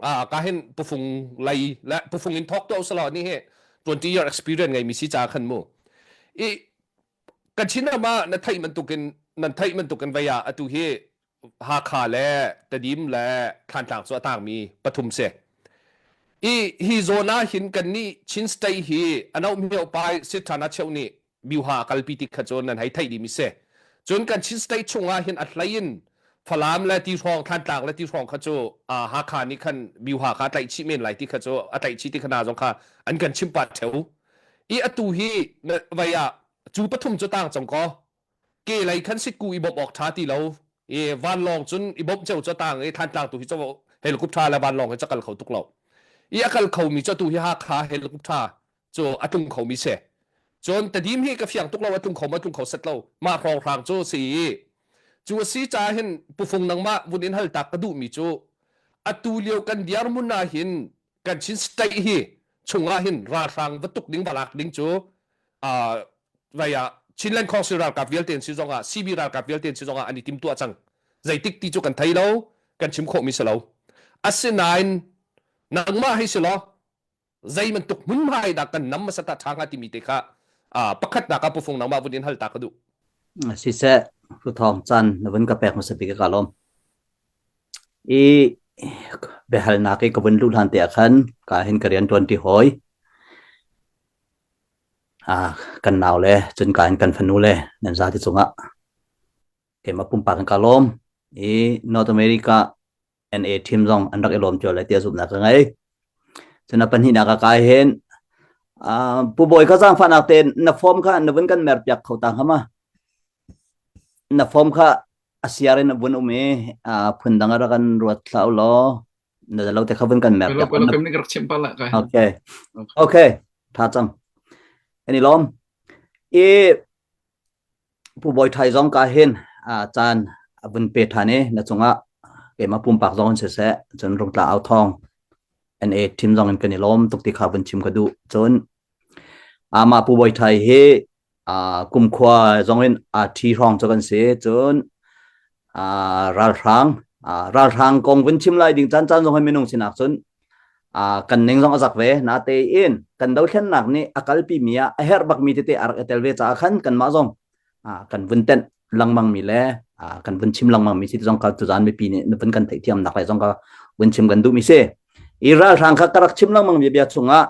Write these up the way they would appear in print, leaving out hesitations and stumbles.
Ka hin pufung lei le pufung in thawk tuah usalaw ni hi 20 year experience ngei mi si ca khan mu. I kan Chin ram ah na theih bantukin nan theih bantukin vei ah atu hi Hakha le Tedim le Thlantlang cu a tangmi pathum si. I hi zawn ah hin kan nih Chin State hi ano mio pai Sithana cheu nih Myuha a kalpi ti kha cu nan hei theih dih mi si. Cun kan Chin State chung ah hin a hlei in Falam le Tihrawng, Thlantlang le Tihrawng kha cu Hakha nih khan Myuha kha a tlaih chih men lai ti kha cu a tlaih chih ti kha na zong kha an kan chimh pah ṭheo. I atu hi vei ah cu pathum cu tang cang kaw ke lei khan sitku i bawmh awk ṭha ti lo i vanlawng cun i bawmh ceu cu tang i Thlantlang tu hi cu helicopter le vanlawng hi cu kal kho tuk lo. I a kal khomi cu atu hi Hakha helicopter cu a tlung khomi si. Cun Tedim hi ka fiang tuk lo a tlung kho ma tlung kho set lo mah hrawnghrang cu si i cu a si caah hin pufung nangmah vun in hal tak ka duhmi cu atu lio kan dirhmun ah hin kan Chin state hi chungah hin ralhrang va tuk ding va lak ding cu uh, vai ah Chinland Council ralkap vialte an si zongah CB ralkap vialte an si zongah an i timtuah cang zeitik ti cu kan thei lo kan chim khawhmi si lo asinain nangmah hei si law zei bantuk hmunhma dah kan nam hmasa ta ṭha hnga timi te kha pakhatnak ah pufung nangmah vun in hal ta ka duh. Siseh, Hluthawng caan na vun ka pek hmasa bik ka lawm. I biahalnak i ka vun luh hlan te ah khan ka hin ka rian ṭuan ti hawi. Kan nau le cun ka hin kan fanu le nan zati cungah keimah pumpak in ka lawm. I North America NA team zong an rak i lawm cio lai tiah zumhnak ka ngei. Cun a pahnihnak ah kai hin Pu Bawi kha zaangfahnak tein na form kha na vun kan mer piak kho ta hnga ma? Na form kha a siar in a vun um i phundang a rak kan ruat thlah u law na lo te kha vun kan mer piak. Okay. Okay. Tha cang. Ani lawm. I Pu Bawi Thai zong ka hin caan a vun pe ṭhan i na cungah keimah pumpak zong in siseh cun Rungtla Au Thawng NA team zong in kan i lawm tuk ti kha vun chim ka duh. Cun amah Pu Bawi Thai hi kumkhua zong in aa ṭhi hrawng cu kan si. Cun ralhrang ralhrang kong vun chim lai ding caan caan zong hi minung sinak cun kan ning zong a zak ve natein kan dothlennak nih a kalpi mi ah a herh bakmi tete a rak i tel ve caah khan kanmah zong kan vun tenh lengmang mi le kan vun chim lengmang mi si zong ka tuzan mipi nih vun kan theihthiam nak lai zong ka vun chim kan duh mi si i ralhrang kha ka rak chim lengmang mi bia chungah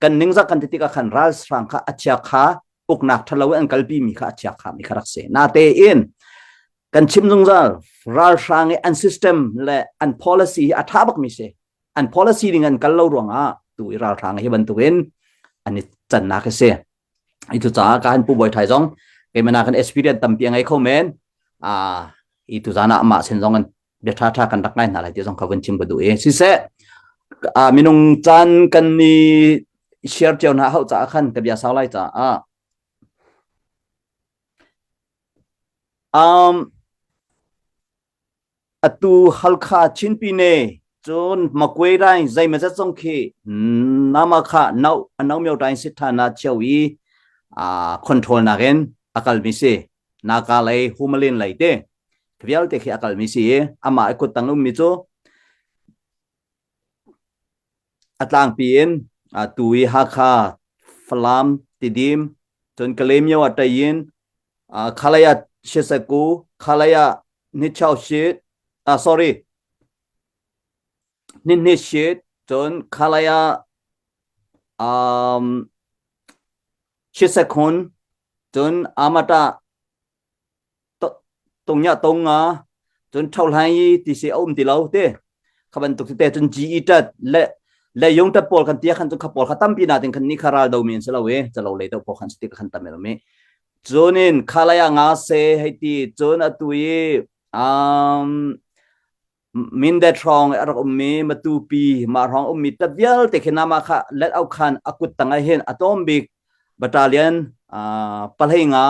kan ningzak kan ti tikah khan ralhrang kha a chia kha uknak ṭhalo in an kalpi mi kha a chia kha mi kha rak si natein kan chim zungzal ralhrang i an system le an policy hi a ṭha bak mi si an policy ding an kal lo ruangah tu i ralhrang hi bantukin an i cannak a si i cu caah ka han pu bawi thai zong keimah kan experience tampi a ngei kho men a i tu zan ah amah sin zong an bia ṭha ṭha kan rak ngai hna lai ti zong kha vun chim ka duh i siseh minung caan kan ni share cio hna hau caah khan ka bia sau lai caah um Atu Halkha Chin Pyine cun Magway Raing zeimawzat zong khi nama kha no ano myo tain sit thana cheu i control nakin a kalmi si naka lei Humalin lei te vialte khi a kalmi si i amah i kuttang ummi cu a tlangpi in tu i Hakha Falam Tidim cun Kalaymyo ah Tayin Khalaya Shisaku Khalaya Nichau Shit ah sorry Ninni Shit cun Khalaya um Shisakhun cun Amata tungnya tonga cun tholhai i ti si a um ti lo te kha bantuk te cun GE tat le le yong tat pawl kan tia khan cun kha pawl kha tampi na tin khan ni kha ral do mi an si lo e chalo le to po khan si khan tam mi cunin khalaya nga se hei ti cun atu i um Mindat hrawng a rak ummi Matupi mah hrawng ummi tat vialte khi nama kha let au khan a kut tang ah hin a tlawm bik battalion pahlei nga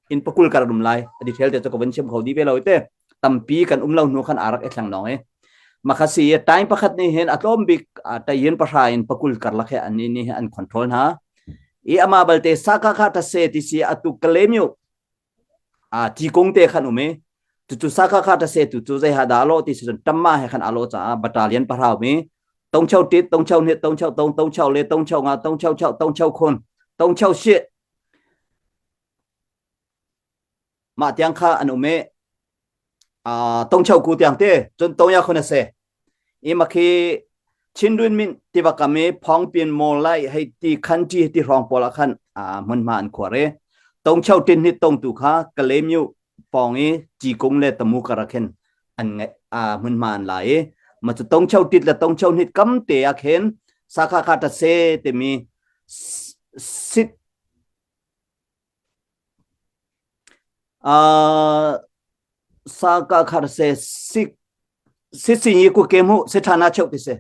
in pakul kar um lai a detail te chu ka vun chim kho di ve lo te tampi kan um lo hnu khan arak i thleng nong i makhasi time pakhat ni hin a tlawm bik tayin pahra in pakul karlak he an ni an control hna i ama balte saka kha ta se ti si atu kalemyu A tikung te khan um i cucu sakha kha ta se tu cu zei ha dah a lawh ti si cun ṭamma he khan a lawh caah battalion pahrau mi. Tong chau tit, tong chau nit, tong chau tong, tong chau le, tong chau nga, tong chau chau, tong chau khun, tong chau shi. Mah tiang kha an um i tong chau ku tiang te cun tong ya khun a se. I makhi Chindwin min tiva kam i Phongpin maw lai hei ti khan ti ti hrawng pawl ah khan hmunhma an khuar i tong chau tin hit tong tu kha Kalaymyo pawng i Cikung le Tamu kar ah khin an ngai hmunhma an la i ma cu tong chau tit le tong chau hnit kam te ah khin sakha kha ta se timi sit Saka khar se sik si si yi ku ke mu se thana cheu ti se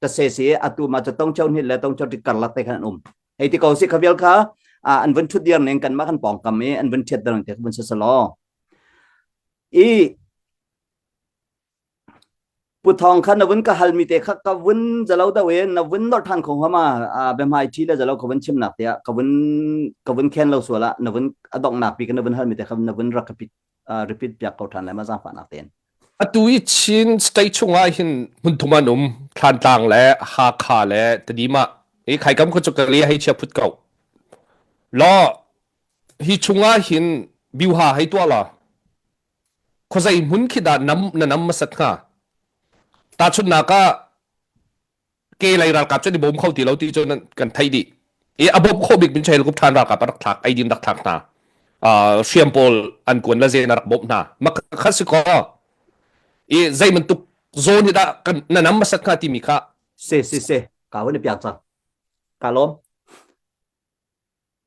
ta se si atu ma cha tong cheu ni le tong cheu ti karlak te khan an um hei ti ko si khavial kha an vun thut dir ning kan ma kan pong kam i an vun thiat darang te vun se salo i Pu Thawng kha na vun ka halmi te kha ka vun zalo deuh i na vun nolh ṭhan kho hnga ma? Biahmai ṭhi le zalo ka vun chimnak te ah ka vun ka vun khen lo sual ah na vun a donghnak pi ka na vun halmi te kha na vun rak repeat repeat piak ko ṭhan lai ma zaangfahnak tein. Atu i Chin state chungah hin hmunthum an um Thlantlang le Hakha le Tedim ah i khaikam khu cu ka li hei chia phut ko. Law hi chungah hin biuha hei tuah law Khuazei hmun khi dah nam na nam hmasat hnga? Tahchunhnak ah ke lei ralkap cu an i bawm kho ti lo ti cu kan theih dih. I a bawm khawh bik min cu helicopter ṭhan ralkap a rak thlak, eidin rak thlak hna. Uh, hriam pawl an kuan le zen a rak bawmh hna. Mak kha si kaw. I zei bantuk zawn hi dah kan na nam hmasat hnga timi kha Se se se ka vun i piak cang. Ka lawm.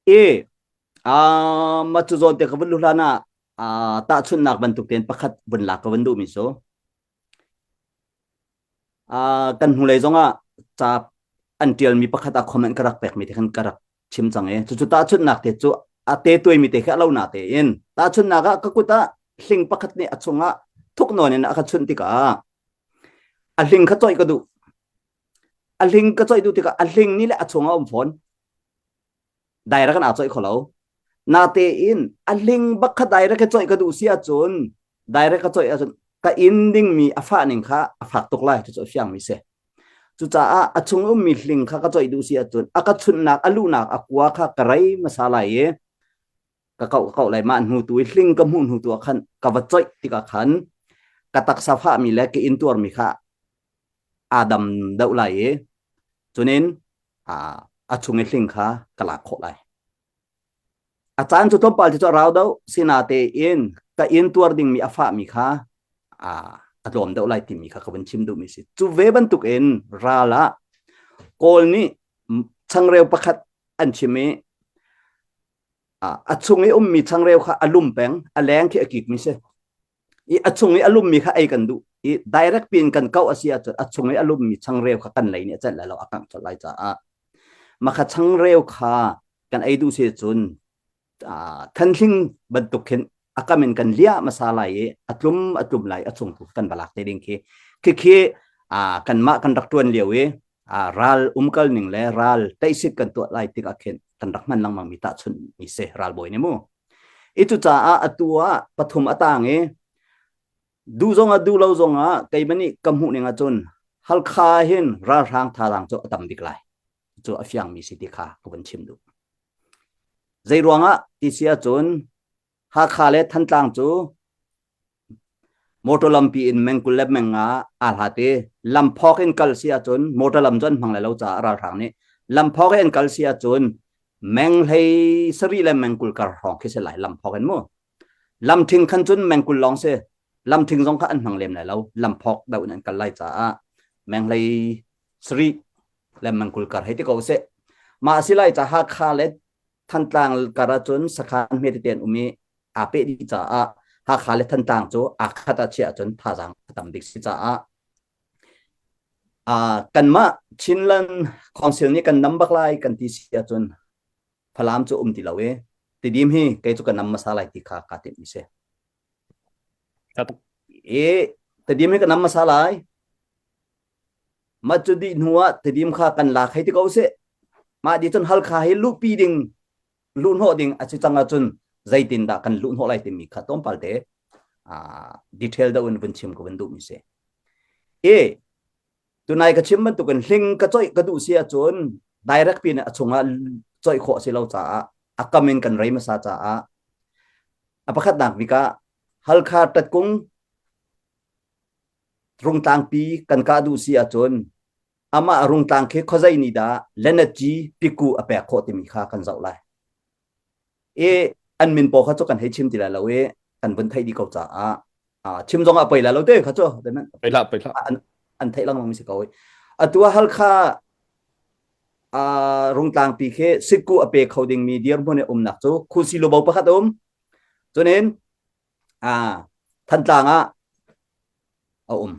I uh, ma cu zawn te ka vun lu hlan ah uh, tahchunhnak bantuk tein pakhat vun lak ka vun duhmi cu uh, kan hnulei zongah ca an ṭialmi pakhat ah comment ka rak pekmi te khan ka rak chim cang i cucu tahchunhnak te cu a te tuaimi te khi a lo na tein tahchunhnak ah ka kut ah hling pakhat nih a chungah thuk nawn in a ka chunh tikah a hling kha coih ka duh a hling ka coih duh tikah a hling nih le a chungah um fawn direct in aa coih kho lo natein a hling bak kha direct ka coih ka duh si ahcun direct ka coih ahcun ka in dingmi a fah ning kha a fak tuk lai cu cu a fiangmi si cucaah a chung ummi hling kha ka coih duh si ahcun a ka chunhnak a luhnak a kua kha ka rei hmasa lai i ka kauh ka kauh lai mah hnu tu i hling ka hmuh hnu tu ah khan ka va coih tikah khan ka taksa fahmi le ka intuarmi kha aa dam deuh lai i cunin a chung i hling kha ka lak khawh lai. A caan cu tlawmpal cu a rau deuh sinatein ka intuar dingmi a fahmi kha a tlawm deuh lai timi kha ka vun chim duhmi si. Cu ve bantukin ral ah Kawl nih changreu pakhat an chim i a chung i ummi changreu kha a lum peng, a leng khi a kikmi si. I a chung i a lummi kha ei kan duh i direct pin kan kauh a si ahcun a chung i a lummi changreu kha kan lei nih a celh lai lo a kangh colh lai caah makha changreu kha kan ei duh si cun thanhling bantuk khin a kam in kan liah hmasa lai i a tlum a tlum lai a chung tu kan va lak te ding khi khi khi kanmah kan rak tuan lio i ral umkal ning le ral teisit kan tuah lai tikah khin kan rak hman lengmang mi tahchunh mi si ralbawi nih mu I cucaah atu ah pathum a tang i duh zongah duh lo zongah keimah nih ka hmuh ning ahcun Halkha hin ralhrang thazaang cu a tam bik lai. Cu a fiangmi si ti kha ka vun chim duh. Zei ruangah ti si ahcun Hakha le Thantlang cu Motor lampi in meng 20 le meng nga aa hlat i lamphawk in kal si ahcun motor lam cu an hmang lai lo caah ralhrang nih lamphawk in an kal si ahcun meng hlei sarih le meng 20 kar hrawng khi si lai lamphawk in mu. Lamthing khan cun meng 20 lawng si. Lamthing zong kha an hmang lem lai lo. Lamphawk deuh in an kal lai caah meng hlei sarih le meng 20 kar hei ti ko seh. Mah si lai ca Hakha le Thantlang kar ahcun sakhan hme tete an um i aa peh dih caah Hakha le Thantlang cu aa khat ah chiah ahcun thazaang a tam bik si caah uh, kanmah Chinland Council nih kan nam bak lai kan ti si ahcun Falam cu um ti lo i Tidim hi kei cu ka nam hmasa lai ti kha kaa timh mi si. I Tidim hi ka nam hmasa lai. Mah cu dih hnu ah Tidim kha kan lak hei ti ko sih. Mah dih cun Halkha hi luhpi ding luhhnawh ding a si cang ahcun zeitindah kan luhhnawh lai timi kha tlawmpal te detail deuh in vun chim ka vun duhmi si. I Tunai ka chim bantukin hling ka coih ka duh si ahcun direct pin a chungah coih khawh si lo caah a kam in kan rei hmasa caah a pakhatnak bik ah Halkha tatkung rungtlangpi kan kah duh si ahcun amah rungtlang khi khuazei nih dah lenetci piku a pek khawh timi kha kan zoh lai. I an min pawl kha cu kan hei chim ti lai lo i kan vun theih dih ko caah chim zong ah poi lai lo te kha cu pei hlah pei hlah an, an theih lengmang mi si ko i atu ah Halkha rungtlangpi khi sikku a pe kho dingmi dirhmun i umnak cu Khusi Lubo pakhat um cunin Thantlang ah a um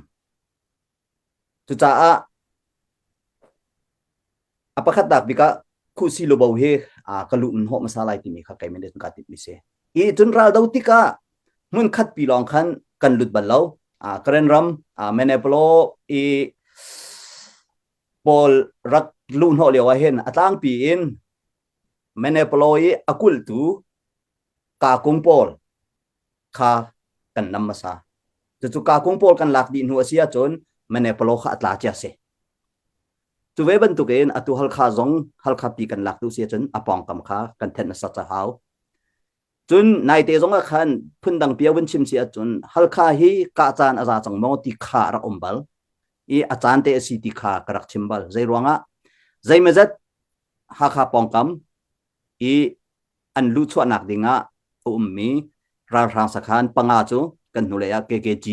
Cucaah a pakhatnak bik ah khuhsi lubo hi ka luh in hnawh hmasa lai timi kha keimah nih kaa timhmi si. I cun raldo tikah hmunkhat pi lawng khan kan lut bal lo. Karen ram Manipulaw i pawl rak luh hnawh lio ah hin a tlangpi in Manipulaw i a kulhtu kakung pawl kha kan nam hmasa. Cucu kakung pawl kan lak dih hnu a si ahcun Manipulaw kha a tla cia si. Cu ve bantukin atu Halkha zong Halkha pi kan lak duh si ahcun a pawngkam kha kan thenh hmasat a hau. Cun naite zong ah khan phundang pia vun chim si ahcun Halkha hi kah caan a za cang maw ti kha a rak um bal i a caan te a si ti kha ka rak chim bal. Zei ruangah zeimazat Hakha pawngkam i an luhchuahnak dingah a ummi ralhrang sakhan panga cu kan hnulei ah KKG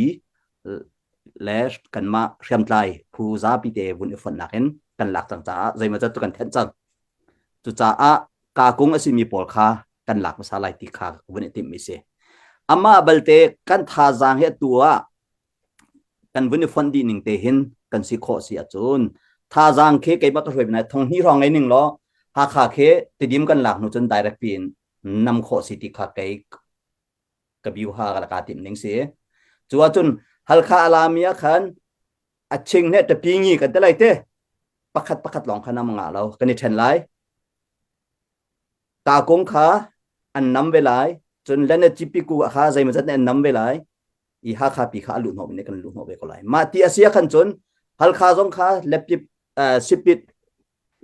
le kanmah hriamtlai phu zapi te vun i fonhnak in kan lak cang caah zeimawzat cu kan thenh cang. Cucaah kakung a simi pawl kha kan lak hmasa lai ti kha vun i timhmi si. Amah balte kan thazaang hi atu ah kan vun i fonh dih ning te hin kan si khawh si ahcun thazaang khi keimah ka hruai bina thong hnih hrawng ngei ning law Hakha khi Tidim kan lak hnu cun direct pi in nam khawh si ti kha kei ka biu ha ka ka timh ning si cu ahcun Halkha alami ah khan a ching ne tapi ngi kan te lai te pakhat pakhat lawng kha nam nga lo kan i then lai ta kung kha an nam ve lai cun lene chipiku kha zeimazat ne an nam ve lai i Hakha pi kha a luh hnawh ne kan luh hnawh ve ko lai mah ti a si ah khan cun Halkha zong kha leptip sipit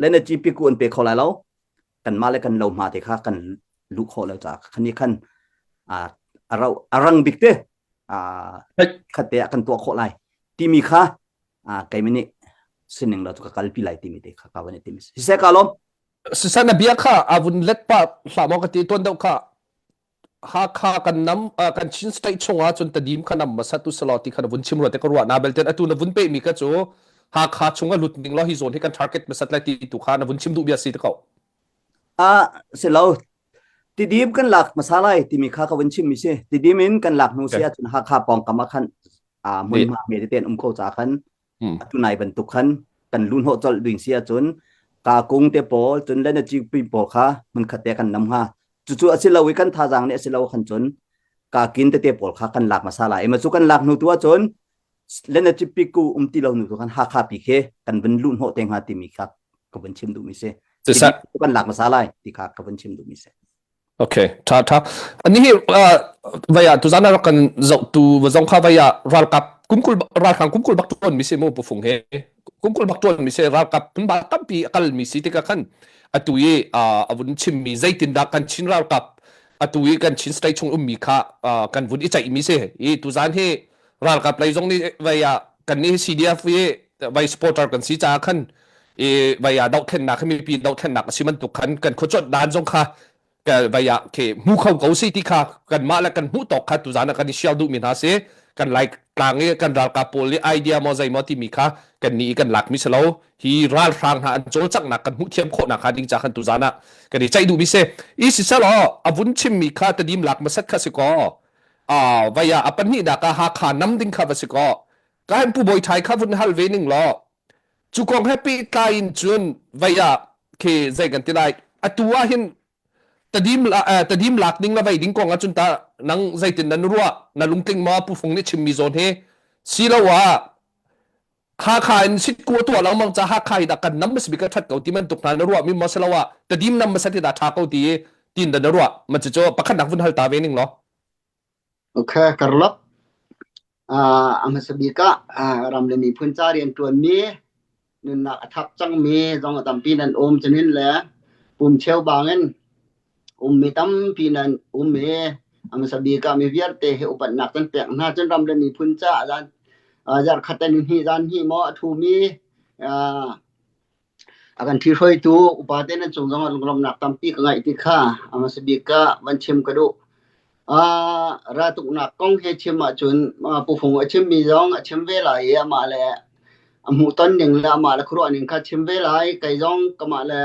le na ku an pe kho lai lo kan mah le kan lo hma te kha kan luh khawh lo caah khan khan a ro a rang bik te khat te ah kan tuah khawh lai timi kha keimah nih sining lo cu ka kalpi lai timi te kha ka van i tim siseh ka lawm Siseh na bia kha avun let pa hlah maw ka ti tuan deuh kha Hakha kan nam kan Chin state chungah cun Tedim kha nam hmasa tu selaw ti kha na vun chim rua te ka ruah na belte atu na vun pe mi ka cu Hakha chung a lut ning law hi zawn hi kan target hmasat lai ti tu kha na vun chim duh bia si te ko. A silo Tidim kan lak hmasa lai timi kha ka vun chim mi si Tidim in kan lak hnu si ahcun Hakha pawngkam ah khan a hmunhma me te an um ko ca khan atu nai bantuk khan kan lu hnawh colh ding si ahcun ka kung te pawl cun le na pi pawl kha hmunkhat te kan nam hnga cucu a si lo i kan thazaang nih a si lo khan cun ka kin tete pawl kha kan lak hmasa lai ma cu kan lak hnu tu ahcun le na pi ku um ti lo nu tu kan Hakha pi khi kan vun luh hnawh te hnga timi kha ka vun chim duhmi si kan lak hmasa lai ti kha ka vun chim duhmi si Okay, tha tha. Ani hi vaya tuzan rak kan zoh tu zong kha vaya ralkap kumkul ralhrang kumkul bak tuan mi si mu pufung he kumkul bak tuan mi si ralkap phun ba tampi akal mi si tika khan atu i avun chim mi zeitin dah kan Chin ralkap atu i kan Chin state chung um mi kha kan vun i chaih mi si i tuzan hi ralkap lei zong nih vaya kan ni CDF i vai supporter kan si caah khan i vaya dohthlennak hi mipi dohthlennak a si bantuk khan kan khuacuanh dan zong kha vaya khi hmu kho ko si ti kha kanmah le kan hmuh tawk kha tuzan ah kan i share duhmi hna si kan lai tlang i kan ralkap pawl i idea maw zei maw timi kha kan nih i kan lak mi si lo hi ralhrang hna an cawlcanghnak kan hmuh thiam khawhnak kha ding ca khan tuzan ah kan i ceih duhmi si i siselaw a vun chimmi kha tadim lak masat kha si kaw vaya a pahnihnak ah Hakha nam ding kha va si kaw ka pu bawi thai kha vun hal ve ning law cu kong he pehtlai in cun vei ah khi zei kan ti lai atu ah hin tadim tadim lak ding la vei ding kong ah cun ta nang zeitin nan ruah na lungtling ma pu fung nih chimmi zawn hi silo ah Hakha in sitku tuah lengmang ca Hakha hi dah kan nam mas bik a that ko ti man tuk hna na ruah mi ma silo ah tadim nam masat hi dah tha ko ti tin da na ruah ma cu pakhat nak vun hal ta ve ning lo Okay, karlak. A hmasa bik ah ram le miphun ca rian ṭuanmi. Nunnak a thap cangmi zong a tampi nan um. Cunin le pum cheu bangin ummi tampi nan um i a hmasa bik ah mi vialte hi upatnak kan pek hna. Cun ram le miphun caah zan zarhkhat le nihnih zan hnih maw a ṭhumi a kan ṭhihruaitu upate nan cung zongah lunglawmhnak tampi ka ngeih ti kha a hmasa bik ah van chim ka duh. Raltuknak kong he chim ahcun Pu Fung a chimmi zong a chim ve lai i amah le a hmuhton ning le amah le khuaruah ning kha chim ve lai. Kei zong kamah le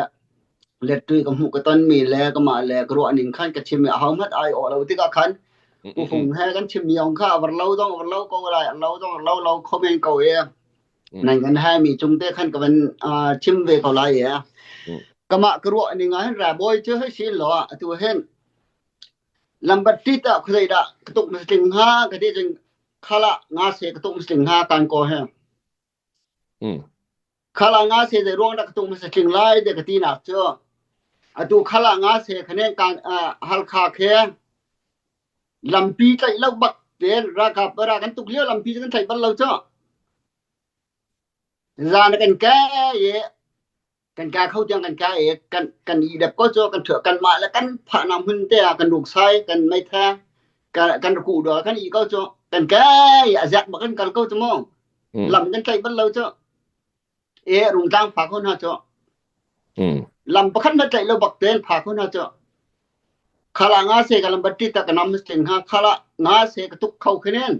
lettui ka hmuh ka tonmi le kamah le ka ruah ning khan ka chim i ahohmanh ai awh lo tikah khan Pu Fung he kan chimmi zong kha a var lo zong a var lo ko lai, a lo zong a lo lo kho men ko i nan kan haimi cung te khan ka van chim ve ko lai i kamah ka ruah ning ah hin rabawi cu hei si law atu hin Lambat tit ah khuazei dah ka tuk muslim hnga ka ti cun khala nga se ka tuk muslim hnga kan ko he. Khala nga se zei ruang dah ka tuk muslim lai de ka ti nak cu atu khala nga se khane kan Halkha khe lampi tlaih lo bak ten ralkap ra kan tuk lio lampi kan tlaih bal lo cu. Zan kan ke i kan kai kho tiang kan kai i kan kan i dep ko cu kan thuah kan mah le kan phahnak hmun te ah kan ruk sai kan meitha kan kan ku do kan i ko cu kan kai a zak bak kan kal ko cu mu lam kan tlaih bal lo cu e rungtlang pha ko hna cu lam pakhat na tlaih lo bak ten pha ko hna cu khala nga se ka lam batti ta ka nam muslim ha khala nga se ka tuk kho khinen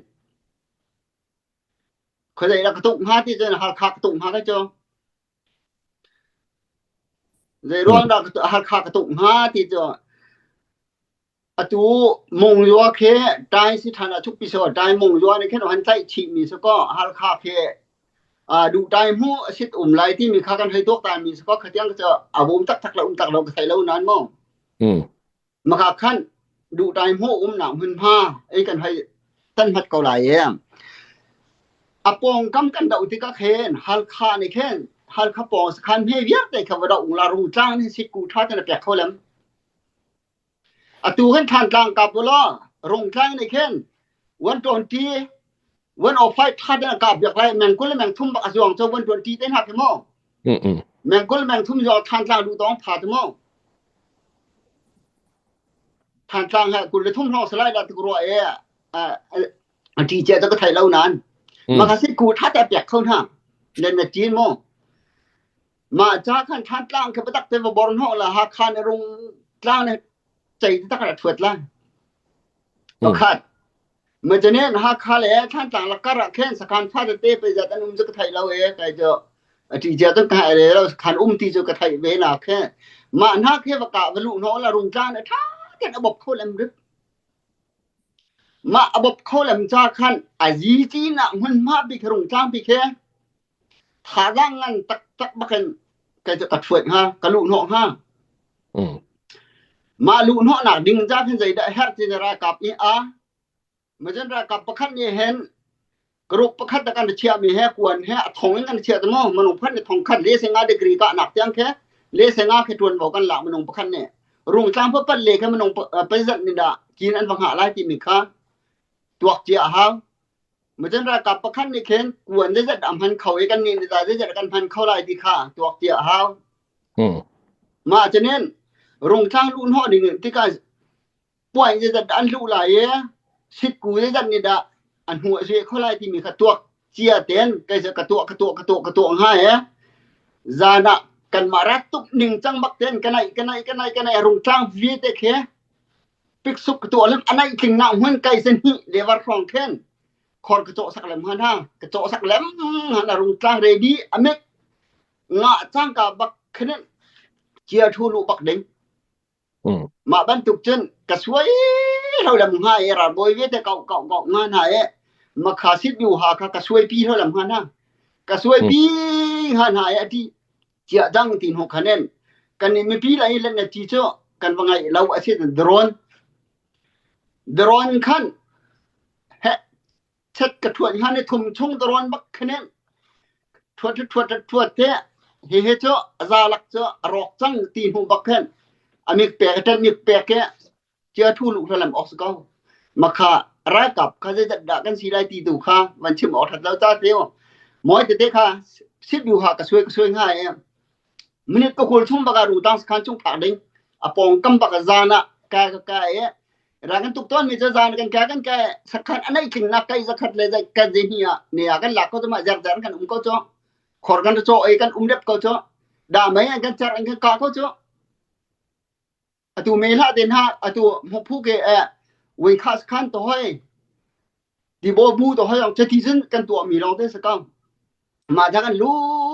khoi da ka tuk hnga ti cun Halkha ka tuk hnga ka cu Zeiruang dah Halkha ka tuk hnga ti cu atu Mongyua khi Tai si ṭhan ah thukpi so Tai Mongyua nih khin han tlaih chihmi si kaw Halkha khi duh tai hmu a sit um lai timi kha kan hei tuaktan mi si kaw khatiang cu a bawm taktak le um tak lo ka thei lo nain mu. Maka khan duhtai hmuh umnak hmunhma ei kan hei tan hmat ko lai e. A pawngkam kan doh tikah khin Halkha nih khin Halkha pawng sakhan hme vialte kha va doh ung la Rungtlang nih sikku tha ten a pek kho lem. Atu kan Thantlang kap ulaw Rungtlang nih khin 120 105 tha ten a kap biak lai meng 20 le meng 30 bak a zuang cho 120 te hna khi mu. Meng 20 meng 30 zuang Thantlang duh tawng pha tu mu. Thantlang he 23 hrawng salai dah tuk rua e a ṭi cia cu ka thei lo nain maka si ku ṭha te pek kho hna len na ṭin mu mah ca khan Thantlang kha biatak te va bor hnawh la Hakha ne rung tlang ne cei tak ra thuat la pakhat Macanen Hakha le Thantlang lakar ah khin sakhan fa tete pe zat an um cu ka thei lo e kai cu a ṭi cia cun ka hai re lo sakhan um ti cu ka theih ve na khe mah hna khe va kah va luh hnawh la rungtlan a ṭha ten a bop kho lem rip mah a bop kho lem ca khan a zi ci nak hmunhma bik rungtlang bik he thazaang ngan taktak bakin kai cu ka ṭhuat hnga ka luh hnawh hnga mah luh hnawhnak ding ca khin zeidah herh ti ralkap nih a mazen ralkap pakhat nih hin karuk pakhat da kan chiah mi he kuan he a thong in kan chiah te mu manung pakhat nih thong khat le singa degree ka nak tiang khe le singa khe tuan bo kan lak minung pakhat nih rungtlang pa pat le khe minung pazat ni da kin an va ngah lai ti mi kha tuak cia a hau Macun ralkap pakhat nih khin kuan zeizat dah hman kho i kan nih nih zeizat kan hman kho lai ti kha tuak cia a hau. Mah cunin rungtlang luh hnawh ding tikah puai zeizat dah an luh lai i sitku zeizat nih dah a hnu a zueh kho lai timi kha tuak cia ten kei ka tuah ka tuah ka tuah ka tuah hnga e zan ah kanmah rat tuk ning cang bak ten ka naih ka naih ka naih ka naih rungtlang vialte khi piksuk ka tuah lem a naih tling nak hmun kai sen hi levar hrawng khen khor ka cawh sak lem han ha ka cawh sak lem han a rung tlang ready amit nga cangka bak khanin chia thu lu bak ding mah bantuk cun ka suai lo lam hnga e ral bawi ve te kau kau kau nga na e makha sit yu ha kha ka suai pi lo lam hnga na ka suai pi ha na e ati Ciah dang ti hnu khanen kan nih mipi lai le na ti cu kan va ngaih lo a si drone drone khan he chet ka thuat han i thum chung drone bak khanen thuat thuat thuat te hi he cu za lak cu a rawk cang ti hnu bak khan amik pek tan mik pek ke chia thu lu lam ok ko makha ralkap kha zeizat dah kan si lai ti tu kha van chim awk that lo ta te moi te te kha. Sit du ha ka suai ka suai hnga i minute ka kawl chung baka rungtang sakhan chung phak ding a pawng kam baka zan ah ka ka ka i ra kan tuk tawn mi cu zan kan ka kan ka sakhan a neih tling nak kai zakhat le zai kan zi hni ah ne ah kan lak ko cu ma zer zer kan um ko cu khor kan cho ei kan um dep ko cu da mei an kan cer an kan ka ko cu atu me hlah den ha atu phu ke eh wei khas khan to hoi tibo bu to hoi chati cun kan tuah mi lawng te sakang ma da kan lu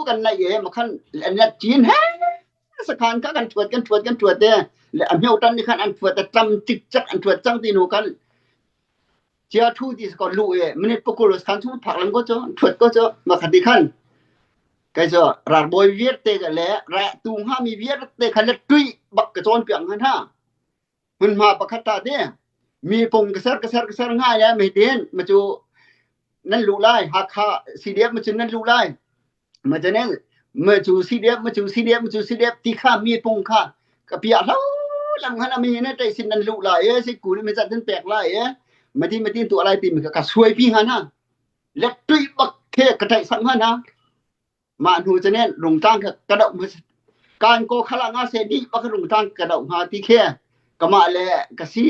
kan nai e ma khan an chin he sakhan ka kan thuat kan thuat kan thuat te le a myo tan ni khan an thuat tam tik chak an thuat chang ti nu kan chia thu ti ko lu e minute pokul khan chung phak lam ko cho thuat ko cho ma khat ti khan kai cho rar boy viet te le ra tu ha mi viet te khan le tui bak ka chon piang han ha hmunhma pakhat ta te mi pung ka ser ka ser ka ser ngai le mi tin ma cu nan lu lai Hakha CDF ma cu nan lu lai ma chane ma cu CDF ma cu CDF ma cu CDF ti kha mi pung kha ka pia hlo lam khan ami ne tai sin nan lu lai e si ku ni mi zat nan pek lai e ma ti ma tin tu lai ti mi ka suai pi ha na let tui bak the ka tai sang ha na Mah hnu cun rungtlang kha ka doh hmasa. Kan ko khala nga se dih bak rungtlang ka doh hnga ti khi kamah le ka si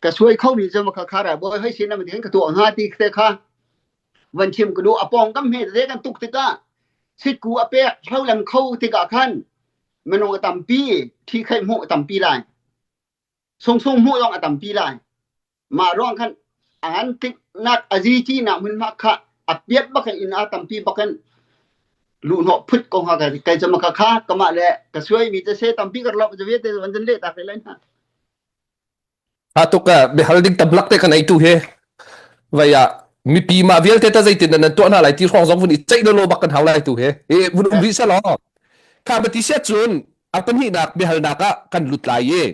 ka suai kho mi cu kha kha ra bawi hoi sin am ka tuah hnga ti te kha van chim ka duh a pawng kam he te kan tuk tikah sitku a pek hlolam kho tikah khan minung a tampi thi khai hmuh a tampi lai sungsung hmuh zong a tampi lai Mah ruang khan an tliknak a zici nak hmunhma kha a piat bak in inn a tampi bak in luhnawh phut ko hnga kai kai cam ka kha kamah le ka suai mi te se tampi ka lop je te van le ta lai na Ha tuk a bihal ding tamlak te kan ei tu he vai a mipi ma vialte ta zeitin nan tuah hna lai ti hrawng zong vun i ceih lo bak kan hau lai tu he e vun um rih sa law kha bati sia cun a pahnihnak biahalnak ah kan lut lai i